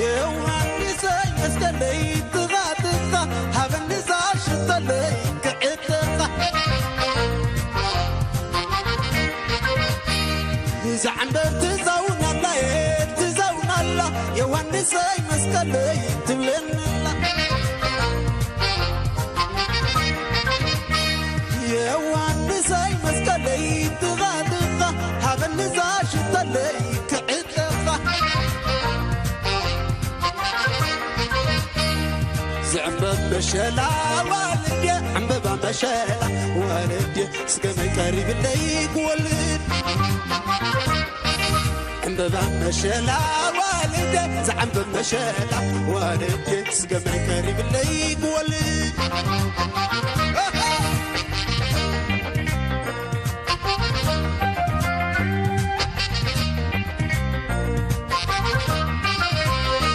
ዮሃንሰይ መስቀለይ ትኻ ትኻ ሃበኒ ዛሽተለይ ክዕጥኻ ዛዕምበር ትዛውናላ ትዛውናላ ዮሃንሰይ መስቀለይ ትብለኒላ ዮሃንሰይ መስቀለይ ትኻ ትኻ ሃበኒ ዛሽተለይ ክዕጥኻ ዝዕምበብ መሸላ ዋልድየ ዕምበባ መሸላ ዋልድየ ስገመይ ቀሪብለይ ክወልድ ዕምበባ መሸላ ዋልድየ ዝዓምበብ መሸላ ዋልድየ ስገመይ ቀሪብለይ ክወልድ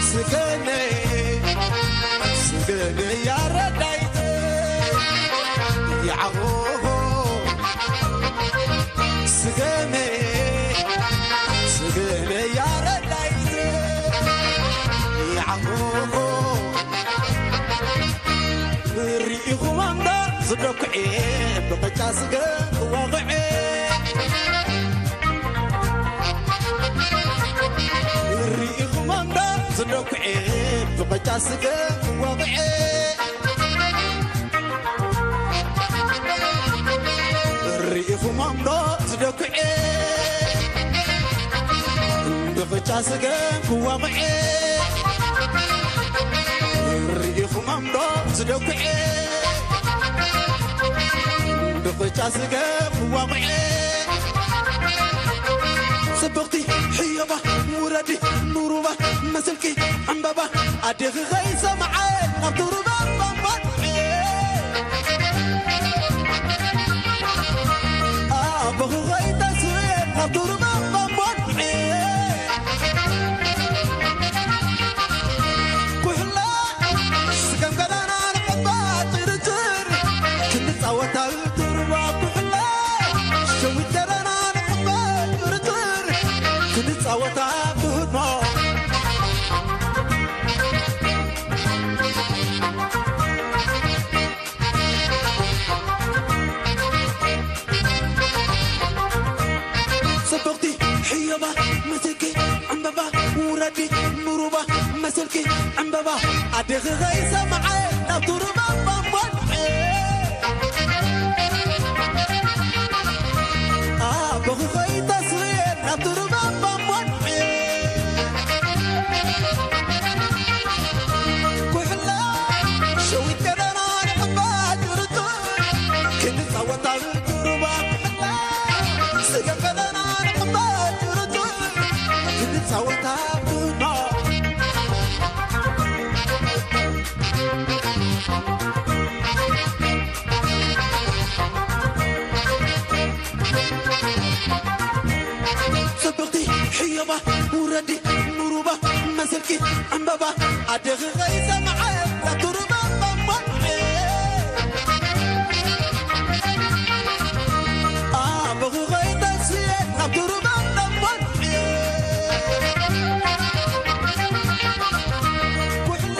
ስገመ ስገመ ያረዳይት ይዓኾኾ ስገመ ስገመ ያረዳይት ይዓኾኾ ርኢኹም ኣምዳ ዝደኩዐ ብቐጫ ስገም ክዋቕዐ ርኢኹም ኣምዳ ዝደኩዐ ብቐጫ ስገም ክዋቕዐ ርኢኹም ኣምዶ ዝደኩዐ ብቐጫ ስገም ክዋቕዐ ርኢኹም ኣምዶ ዝደኩዐ ብቐጫ ስገም ክዋቕዐ ጽብቕቲ ሕዮባ ውረዲ ንሩባ መሰልኪ ዕምበባ ኣዴኺ ኸይሰምዐ ናብ ዱሩባ ባምባን ኣቦኺ ኸይተስእን ናብ ዱሩባ ባምባን ኩሕላ ስገም ገዳና ንዕባ ጭርጭር ክንጻወታ ዱሩባ ኩሕላ ሸዊት ገዳና ንዕባ ጭርጭር ክንጻወታ ብህድሞ ጽብቕቲ ሕዮባ መሰልኪ ዕምበባ ውረዲ ንሩባ መሰልኪ ዕምበባ ኣዴኺ ኸይሰምዐ ናብ ቱሩባ ባምባን ኣቦኺ ኸይተስእን ናብ ቱሩባ ባምባን ኩሕላ ሸዊት ገደና ንዕባ ጭርጭር ክንጻወታ ቱሩባ ኩሕላ ስገም ገደና ንዕባ ጭርጭር ክንጻወታ ቱሩባ ጽብቕቲ ሕዮባ ውረዲ ንሩባ መሰልኪ ዕምበባ ኣዴኺ ኸይሰምዐ ናብ ቱሩባ ባምባን ኣቦኺ ኸይተስእን ናብ ቱሩባ ባምባን ኩሕላ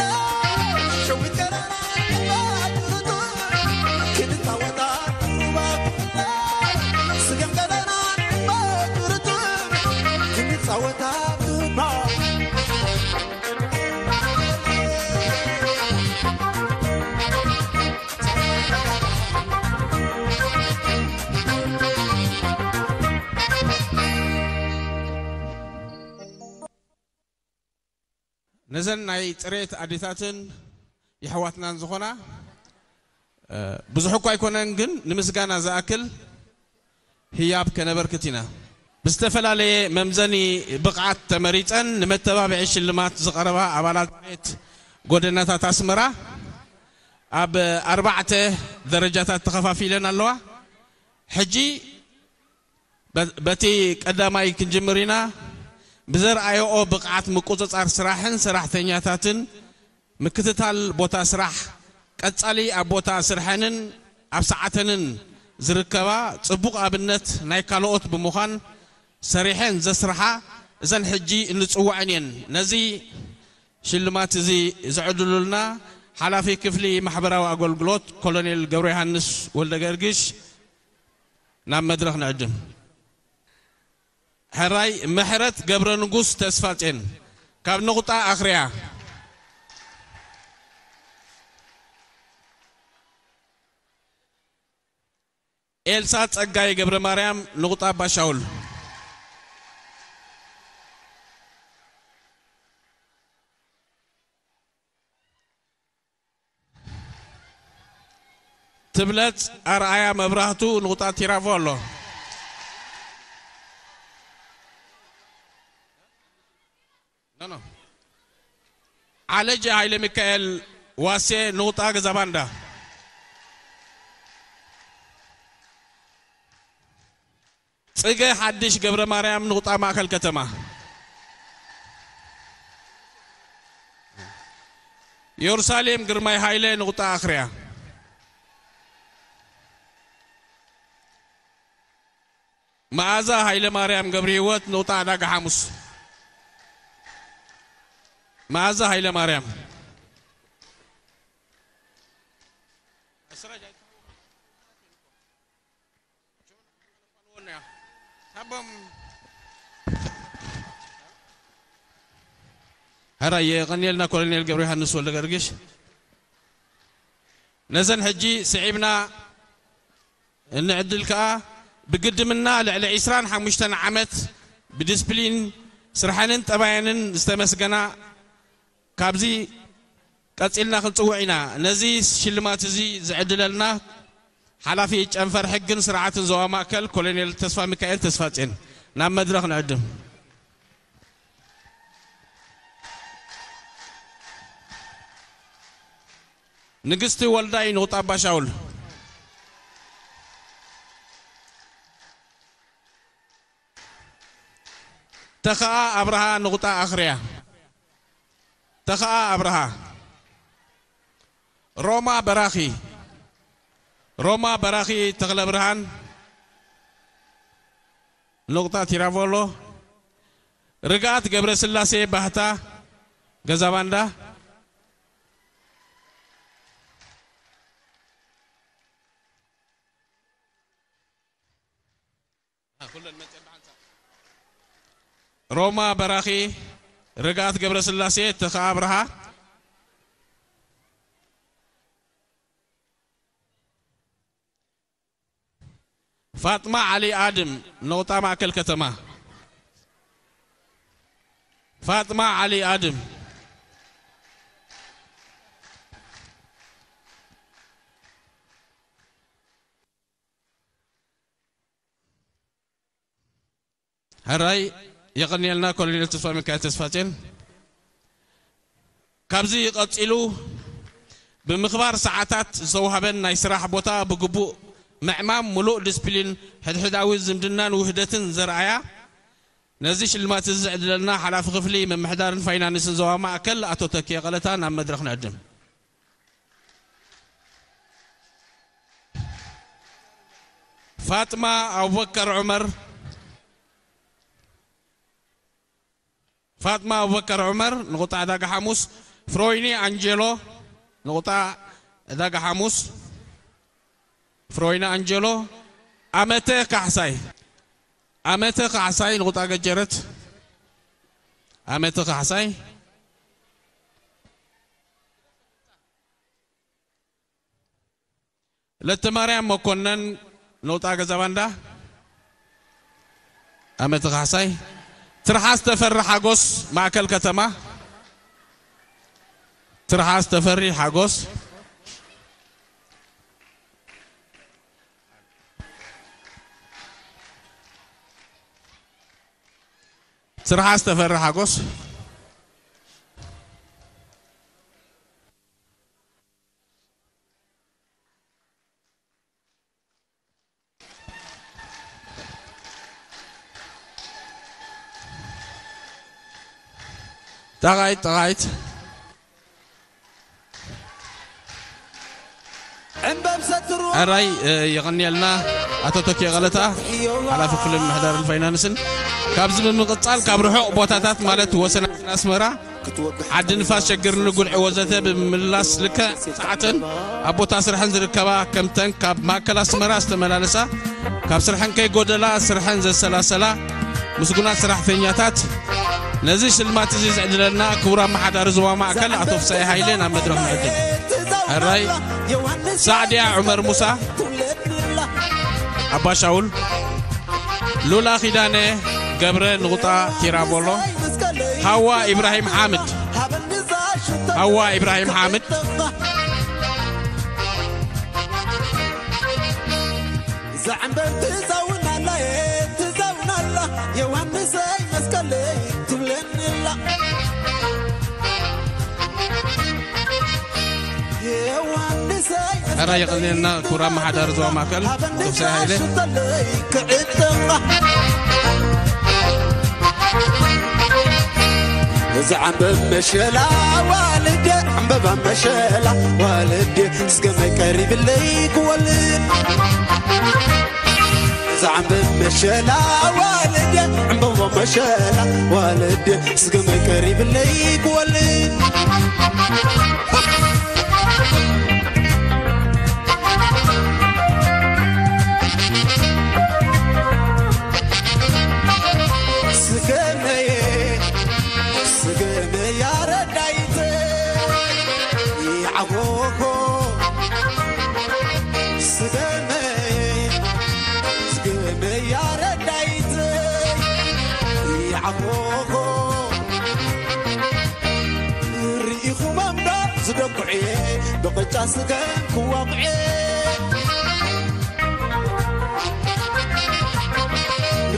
ሸዊት ገረና ክንጻወታ ሩባ ኩሕላ ስገም ገረና ሩባ ጭርጭር ክንጻወታ ሩባ ነዘን ናይ ጽሬት ኣዴታትን የሕዋትናን ዝኾና፣ እ፣ ብዙሕ እኳ ኣይኮነን፣ ግን ንምስጋና ዝኣክል ህያብ ከነበርክት ኢና። ብዝተፈላለየ መምዘኒ ብቕዓት ተመሪጸን ንመተባብዒ ሽልማት ዝቐረባ ኣባላት ጽሬት ጎደናታት ኣስመራ ኣብ ኣርባዕተ ደረጃታት ተኸፋፊለን ኣለዋ። ሕጂ በ-፣ በቲ ቀዳማይ ክንጅምር ኢና። ብዘርኣዮኦ ብቕዓት ምቁጽጻር ስራሕን ሰራሕተኛታትን ምክትታል ቦታ ስራሕ፣ ቀጻሊ ኣብ ቦታ ስርሐንን ኣብ ሰዓተንን ዝርከባ ጽቡቕ ኣብነት ናይ ካልኦት ብምዃን ሰሪሐን ዘስርሓ እዘን ሕጂ እንጽውዐን እየን። ነዚ ሽልማት እዚ ዘዕድሉልና ሓላፊ ክፍሊ ማሕበራዊ ኣገልግሎት ኮሎኔል ገብረ ዮሃንስ ወልደ ገርግሽ ናብ መድረኽ ንዕድም። ሕራይ ምሕረት ገብረ ንጉስ ተስፋጼን ካብ ንቑጣ ኣኽርያ። ኤልሳ ጸጋይ ገብረ ማርያም ንቑጣ ኣባሻውል። ትብለጽ ኣርኣያ መብራህቱ ንቑጣ ቲራቮ ኣሎ። ኖ፣ ኖ። ዓለጀ ሃይለ ሚካኤል ዋሴ ንቑጣ ገዛ ባንዳ። ጽገ ሓድሽ ገብረ ማርያም ንቑጣ ማእከል ከተማ። የሩሳሌም ግርማይ ሃይለ ንቑጣ ኣኽርያ። መኣዛ ሃይለ ማርያም ገብረ ህይወት ንቑጣ ዕዳጋ ሓሙስ። መኣዛ ሃይለ ማርያም። ሕራይ የቐንየልና ኮሎኔል ገብረ ዮሃንስ ወልደ ገርግሽ። ነዘን ሕጂ ስዒብና እንዕድል ከኣ ብግድምና ልዕሊ ዕስራን ሓሙሽተን ዓመት ብዲስፕሊን ስርሐንን ጠባየንን ዝተመስገና ካብዚ ቀጺልና ክንጽውዕ ኢና። ነዚ ሽልማት እዚ ዝዕድለልና ሓላፊ ጨንፈር ሕግን ስርዓትን ዞባ ማእከል ኮሎኔል ተስፋ ሚካኤል ተስፋጼን ናብ መድረኽ ንዕድም። ንግስቲ ወልዳይ ንቑጣ ኣባሻውል። ተኸኣ ኣብርሃ ንቑጣ ኣኽርያ። ተኸኣ ኣብርሃ። ሮማ በራኺ። ሮማ በራኺ ተኽለ ብርሃን ንቑጣ ቲራቮሎ። ርግኣት ገብረ ስላሴ ባህታ ገዛ ባንዳ። ሮማ በራኺ፣ ርግኣት ገብረስላሴ፣ ተኸኣ ኣብርሃ። ፋጥማ ዓሊ ኣድም፣ ነቑጣ ማእከል ከተማ። ፋጥማ ዓሊ ኣድም። ሕራይ የቐንየልና ኮሎኔል ተስፋ ሚካኤል ተስፋጼን። ካብዚ ቀጺሉ ብምኽባር ሰዓታት ዝተዋህበን ናይ ስራሕ ቦታ ብግቡእ ምዕማም፣ ምሉእ ዲስፕሊን፣ ሕድሕዳዊ ዝምድናን ውህደትን ዘርኣያ፣ ነዚ ሽልማት እዚ ዝዕድለልና ሓላፊ ክፍሊ ምምሕዳርን ፋይናንስን ዞባ ማእከል ኣቶ ተኪኤ ቀለታ ናብ መድረኽ ንዕድም። ፋጥማ ኣቡበከር ዑመር፣ ፋጥማ ኣቡበከር ዑመር፣ ንቑጣ ዕዳጋ ሓሙስ። ፍሮይኒ ኣንጀሎ፣ ንቑጣ ዕዳጋ ሓሙስ። ፍሮይኒ ኣንጀሎ። ኣመተ ካሕሳይ፣ ኣመተ ካሕሳይ፣ ንቑጣ ገጀረት። ኣመተ ካሕሳይ። ለተማርያም መኮነን፣ ነውጣ ገዛ ባንዳ። ኣመተ ካሕሳይ። ትርሓስ ተፈሪ ሓጎስ፣ ማእከል ከተማ። ትርሓስ ተፈሪ ሓጎስ፣ ትርሓስ ተፈሪ ሓጎስ። ጠቓይት፣ ጠቓይት። ዕንበብ ሰትሩ። ሕራይ፣ እ፣ የቐንየልና ኣቶ ተኪ ቐለታ፣ ሓላፊ ክፍሊ ምምሕዳርን ፋይናንስን። ካብዚ ብምቕጻል ካብ ርሑቕ ቦታታት ማለት ወሰን ኣስመራ፣ ዓዲ ንፋስ፣ ሸግር፣ ንጉልዒ ወዘተ ብምምላስ ልክዕ ጸዓተን ኣብ ቦታ ስርሐን ዝርከባ ከምተን ካብ ማእከል ኣስመራ ዝተመላለሳ ካብ ስርሐን ከይጎደላ ስርሐን ዘሰላሰላ ምስጉናት ሰራሕተኛታት ነዚ ሽልማት እዚ ዝዕድለና ክቡር ኣመሓዳሪ ዞባ ማእከል ኣቶ ፍሳኤ ሃይለ ናብ መድረኽ ንዕድም። ሕራይ ሳዕድያ ዑመር ሙሳ፣ ኣባ ሻውል፣ ሉላ ኪዳነ ገብረ ንቑጣ ቲራቮሎ፣ ሃዋ ኢብራሂም ሓምድ፣ ሃዋ ኢብራሂም ሓምድ፣ እዛ ዕምበብ ትዛውናላ እየ፣ ትዛውናላ፣ ዮሃንሰይ መስቀለይ ትብለኒላ። ዮሃንሰይ ሕራይ የቐንየልና ክቡር ኣመሓዳሪ ዞባ ማእከል፣ ሃበኒ ዶክተር ሃይለ። ሽተለይ ክዕጠቓ። እዛ ዕምበብ መሸላ ዋልደ፣ ዕምበባ መሸላ ዋልደ፣ እስከ መይ ቀሪብለይ ክወልድ። እዛ ዕምበብ መሸላ ዋልደ፣ ዕምበባ መሸላ ዋልደ፣ እስከ መይ ቀሪብለይ ክወልድ። ስገመየ፣ ስገመ ያረዳይተ፣ ይዓኾኾ። ስገመየ፣ ስገመ ያረዳይተ፣ ይዓኾኾ። ርኢኹሞም ዶ ዝደኩዐ ብቕጫ ስገም ክዋቕዐ?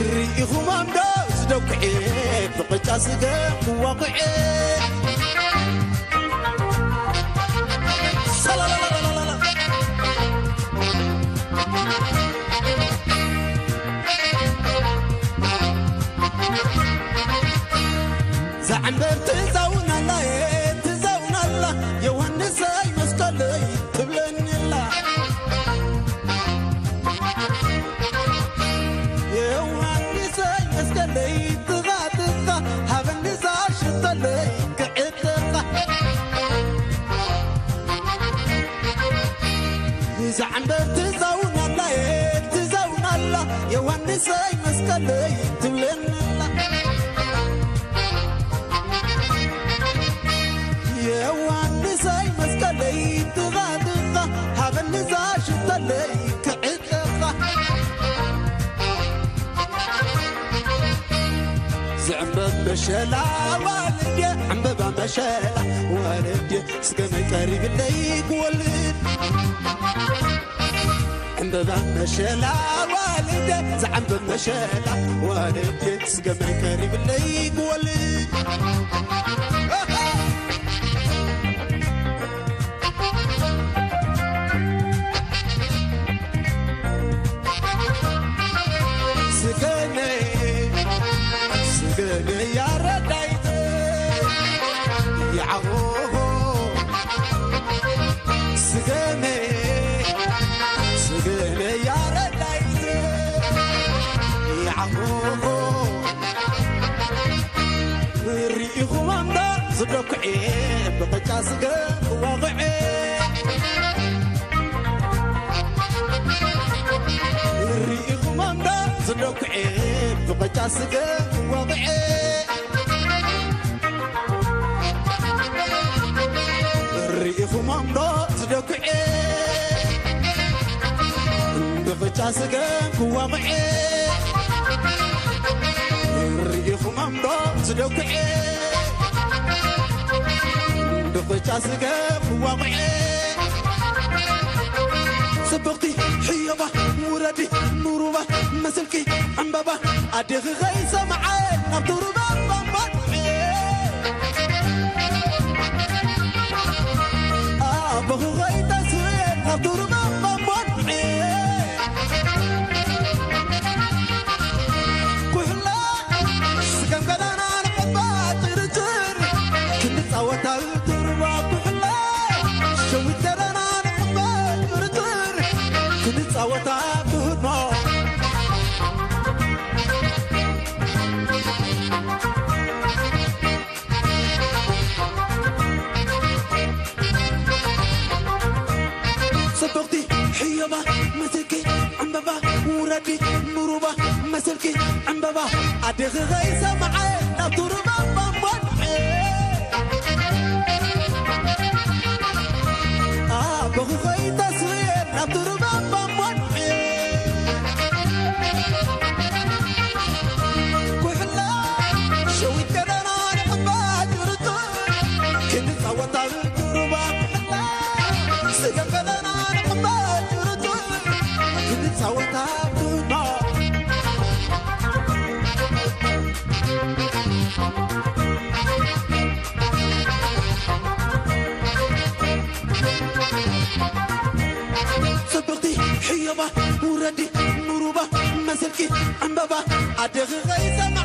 ርኢኹሞም ዶ ዝደኩዐ ብቕጫ ስገም ክዋቕዐ? ሰላላላላላላ። እዛ ዕምበብ ትዛውናላ እየ፣ ትዛውናላ፣ ዮሃንሰይ መስቀለይ ትብለኒላ። ዮሃንሰይ መስቀለይ ጥቓ ጥቓ፣ ሃበኒ እዛ ሽቶለይ ክዕጥቓ። እዛ ዕምበብ ትዛውናላ እየ፣ ትዛውናላ፣ ዮሃንሰይ መስቀለይ ትብለናላ። ዮሃንሰይ መስቀለይ ጥቓ ጥቓ፣ ሃበኒ እዛ ሽቶለይ ክዕጥቓ። ዝዕምበብ መሸላ ዋልድየ፣ ዕምበባ መሸላ ዋልድየ፣ እስከ መይ ቀሪብለይ ክወልድ። ዕምበባ መሸላ ዋልድየ፣ ዝዓምበብ መሸላ ዋልድየ፣ እስከ መይ ቀሪብለይ ክወልድ። ስገመ፣ ስገመ ያረዳይት፣ ያዕቆብ። ስገመ፣ ስገመ ያረዳይት፣ ያዕቆብ። ርኢኹሞም ዶ ዝደኩዐ ብቕጫ ስገም ክዋቕዐ? ርኢኹሞም ዶ ዝደኩዐ ብቕጫ ስገም ክዋቕዐ? ርኢኹሞም ዶ ዝደኩዐ ብቕጫ ስገም ክዋቕዐ? ርኢኹሞም ዶ ዝደኩዐ? እንዶ ብጫ ስገም ዋቑዔ ጽብቕቲ ሕዮባ ውረዲ ንሩባ መሰልኪ ዕምበባ ኣዴኺ ኸይሰምዓየ ናብ ቱሩባ ባምባን ኣቦኺ ኸይተስብየ ናብ ቱሩባ ባምባን ኩሕላ ስገም ገዳና ንሕባ ጭርጭር ክንጻወታ ቱሩባ ኩሕላ ሸዊት ገዳና ንሕባ ጭርጭር ክንጻወታ ኩሕኖ ጽብቕቲ ሕዮባ መሰልኪ ዕምበባ ውረዲ ንሩባ መሰልኪ ዕምበባ ኣዴኺ ኸይሰምዓየ ናብ ቱሩባ ባምባን ኣቦኺ ኸይተስብየ ናብ ቱሩባ ባምባን ኩሕላ ሸዊት ገዳና ንሕባ ጭርጭር ክንጻወታ ቱሩባ ኩሕላ ስገም ገዳና ንሕባ ጭርጭር ክንጻወታ ቱሩባ ጽብቕቲ ሕዮባ ውረዲ ንሩባ መሰልኪ ዕምበባ ኣደኺ ኸይሰም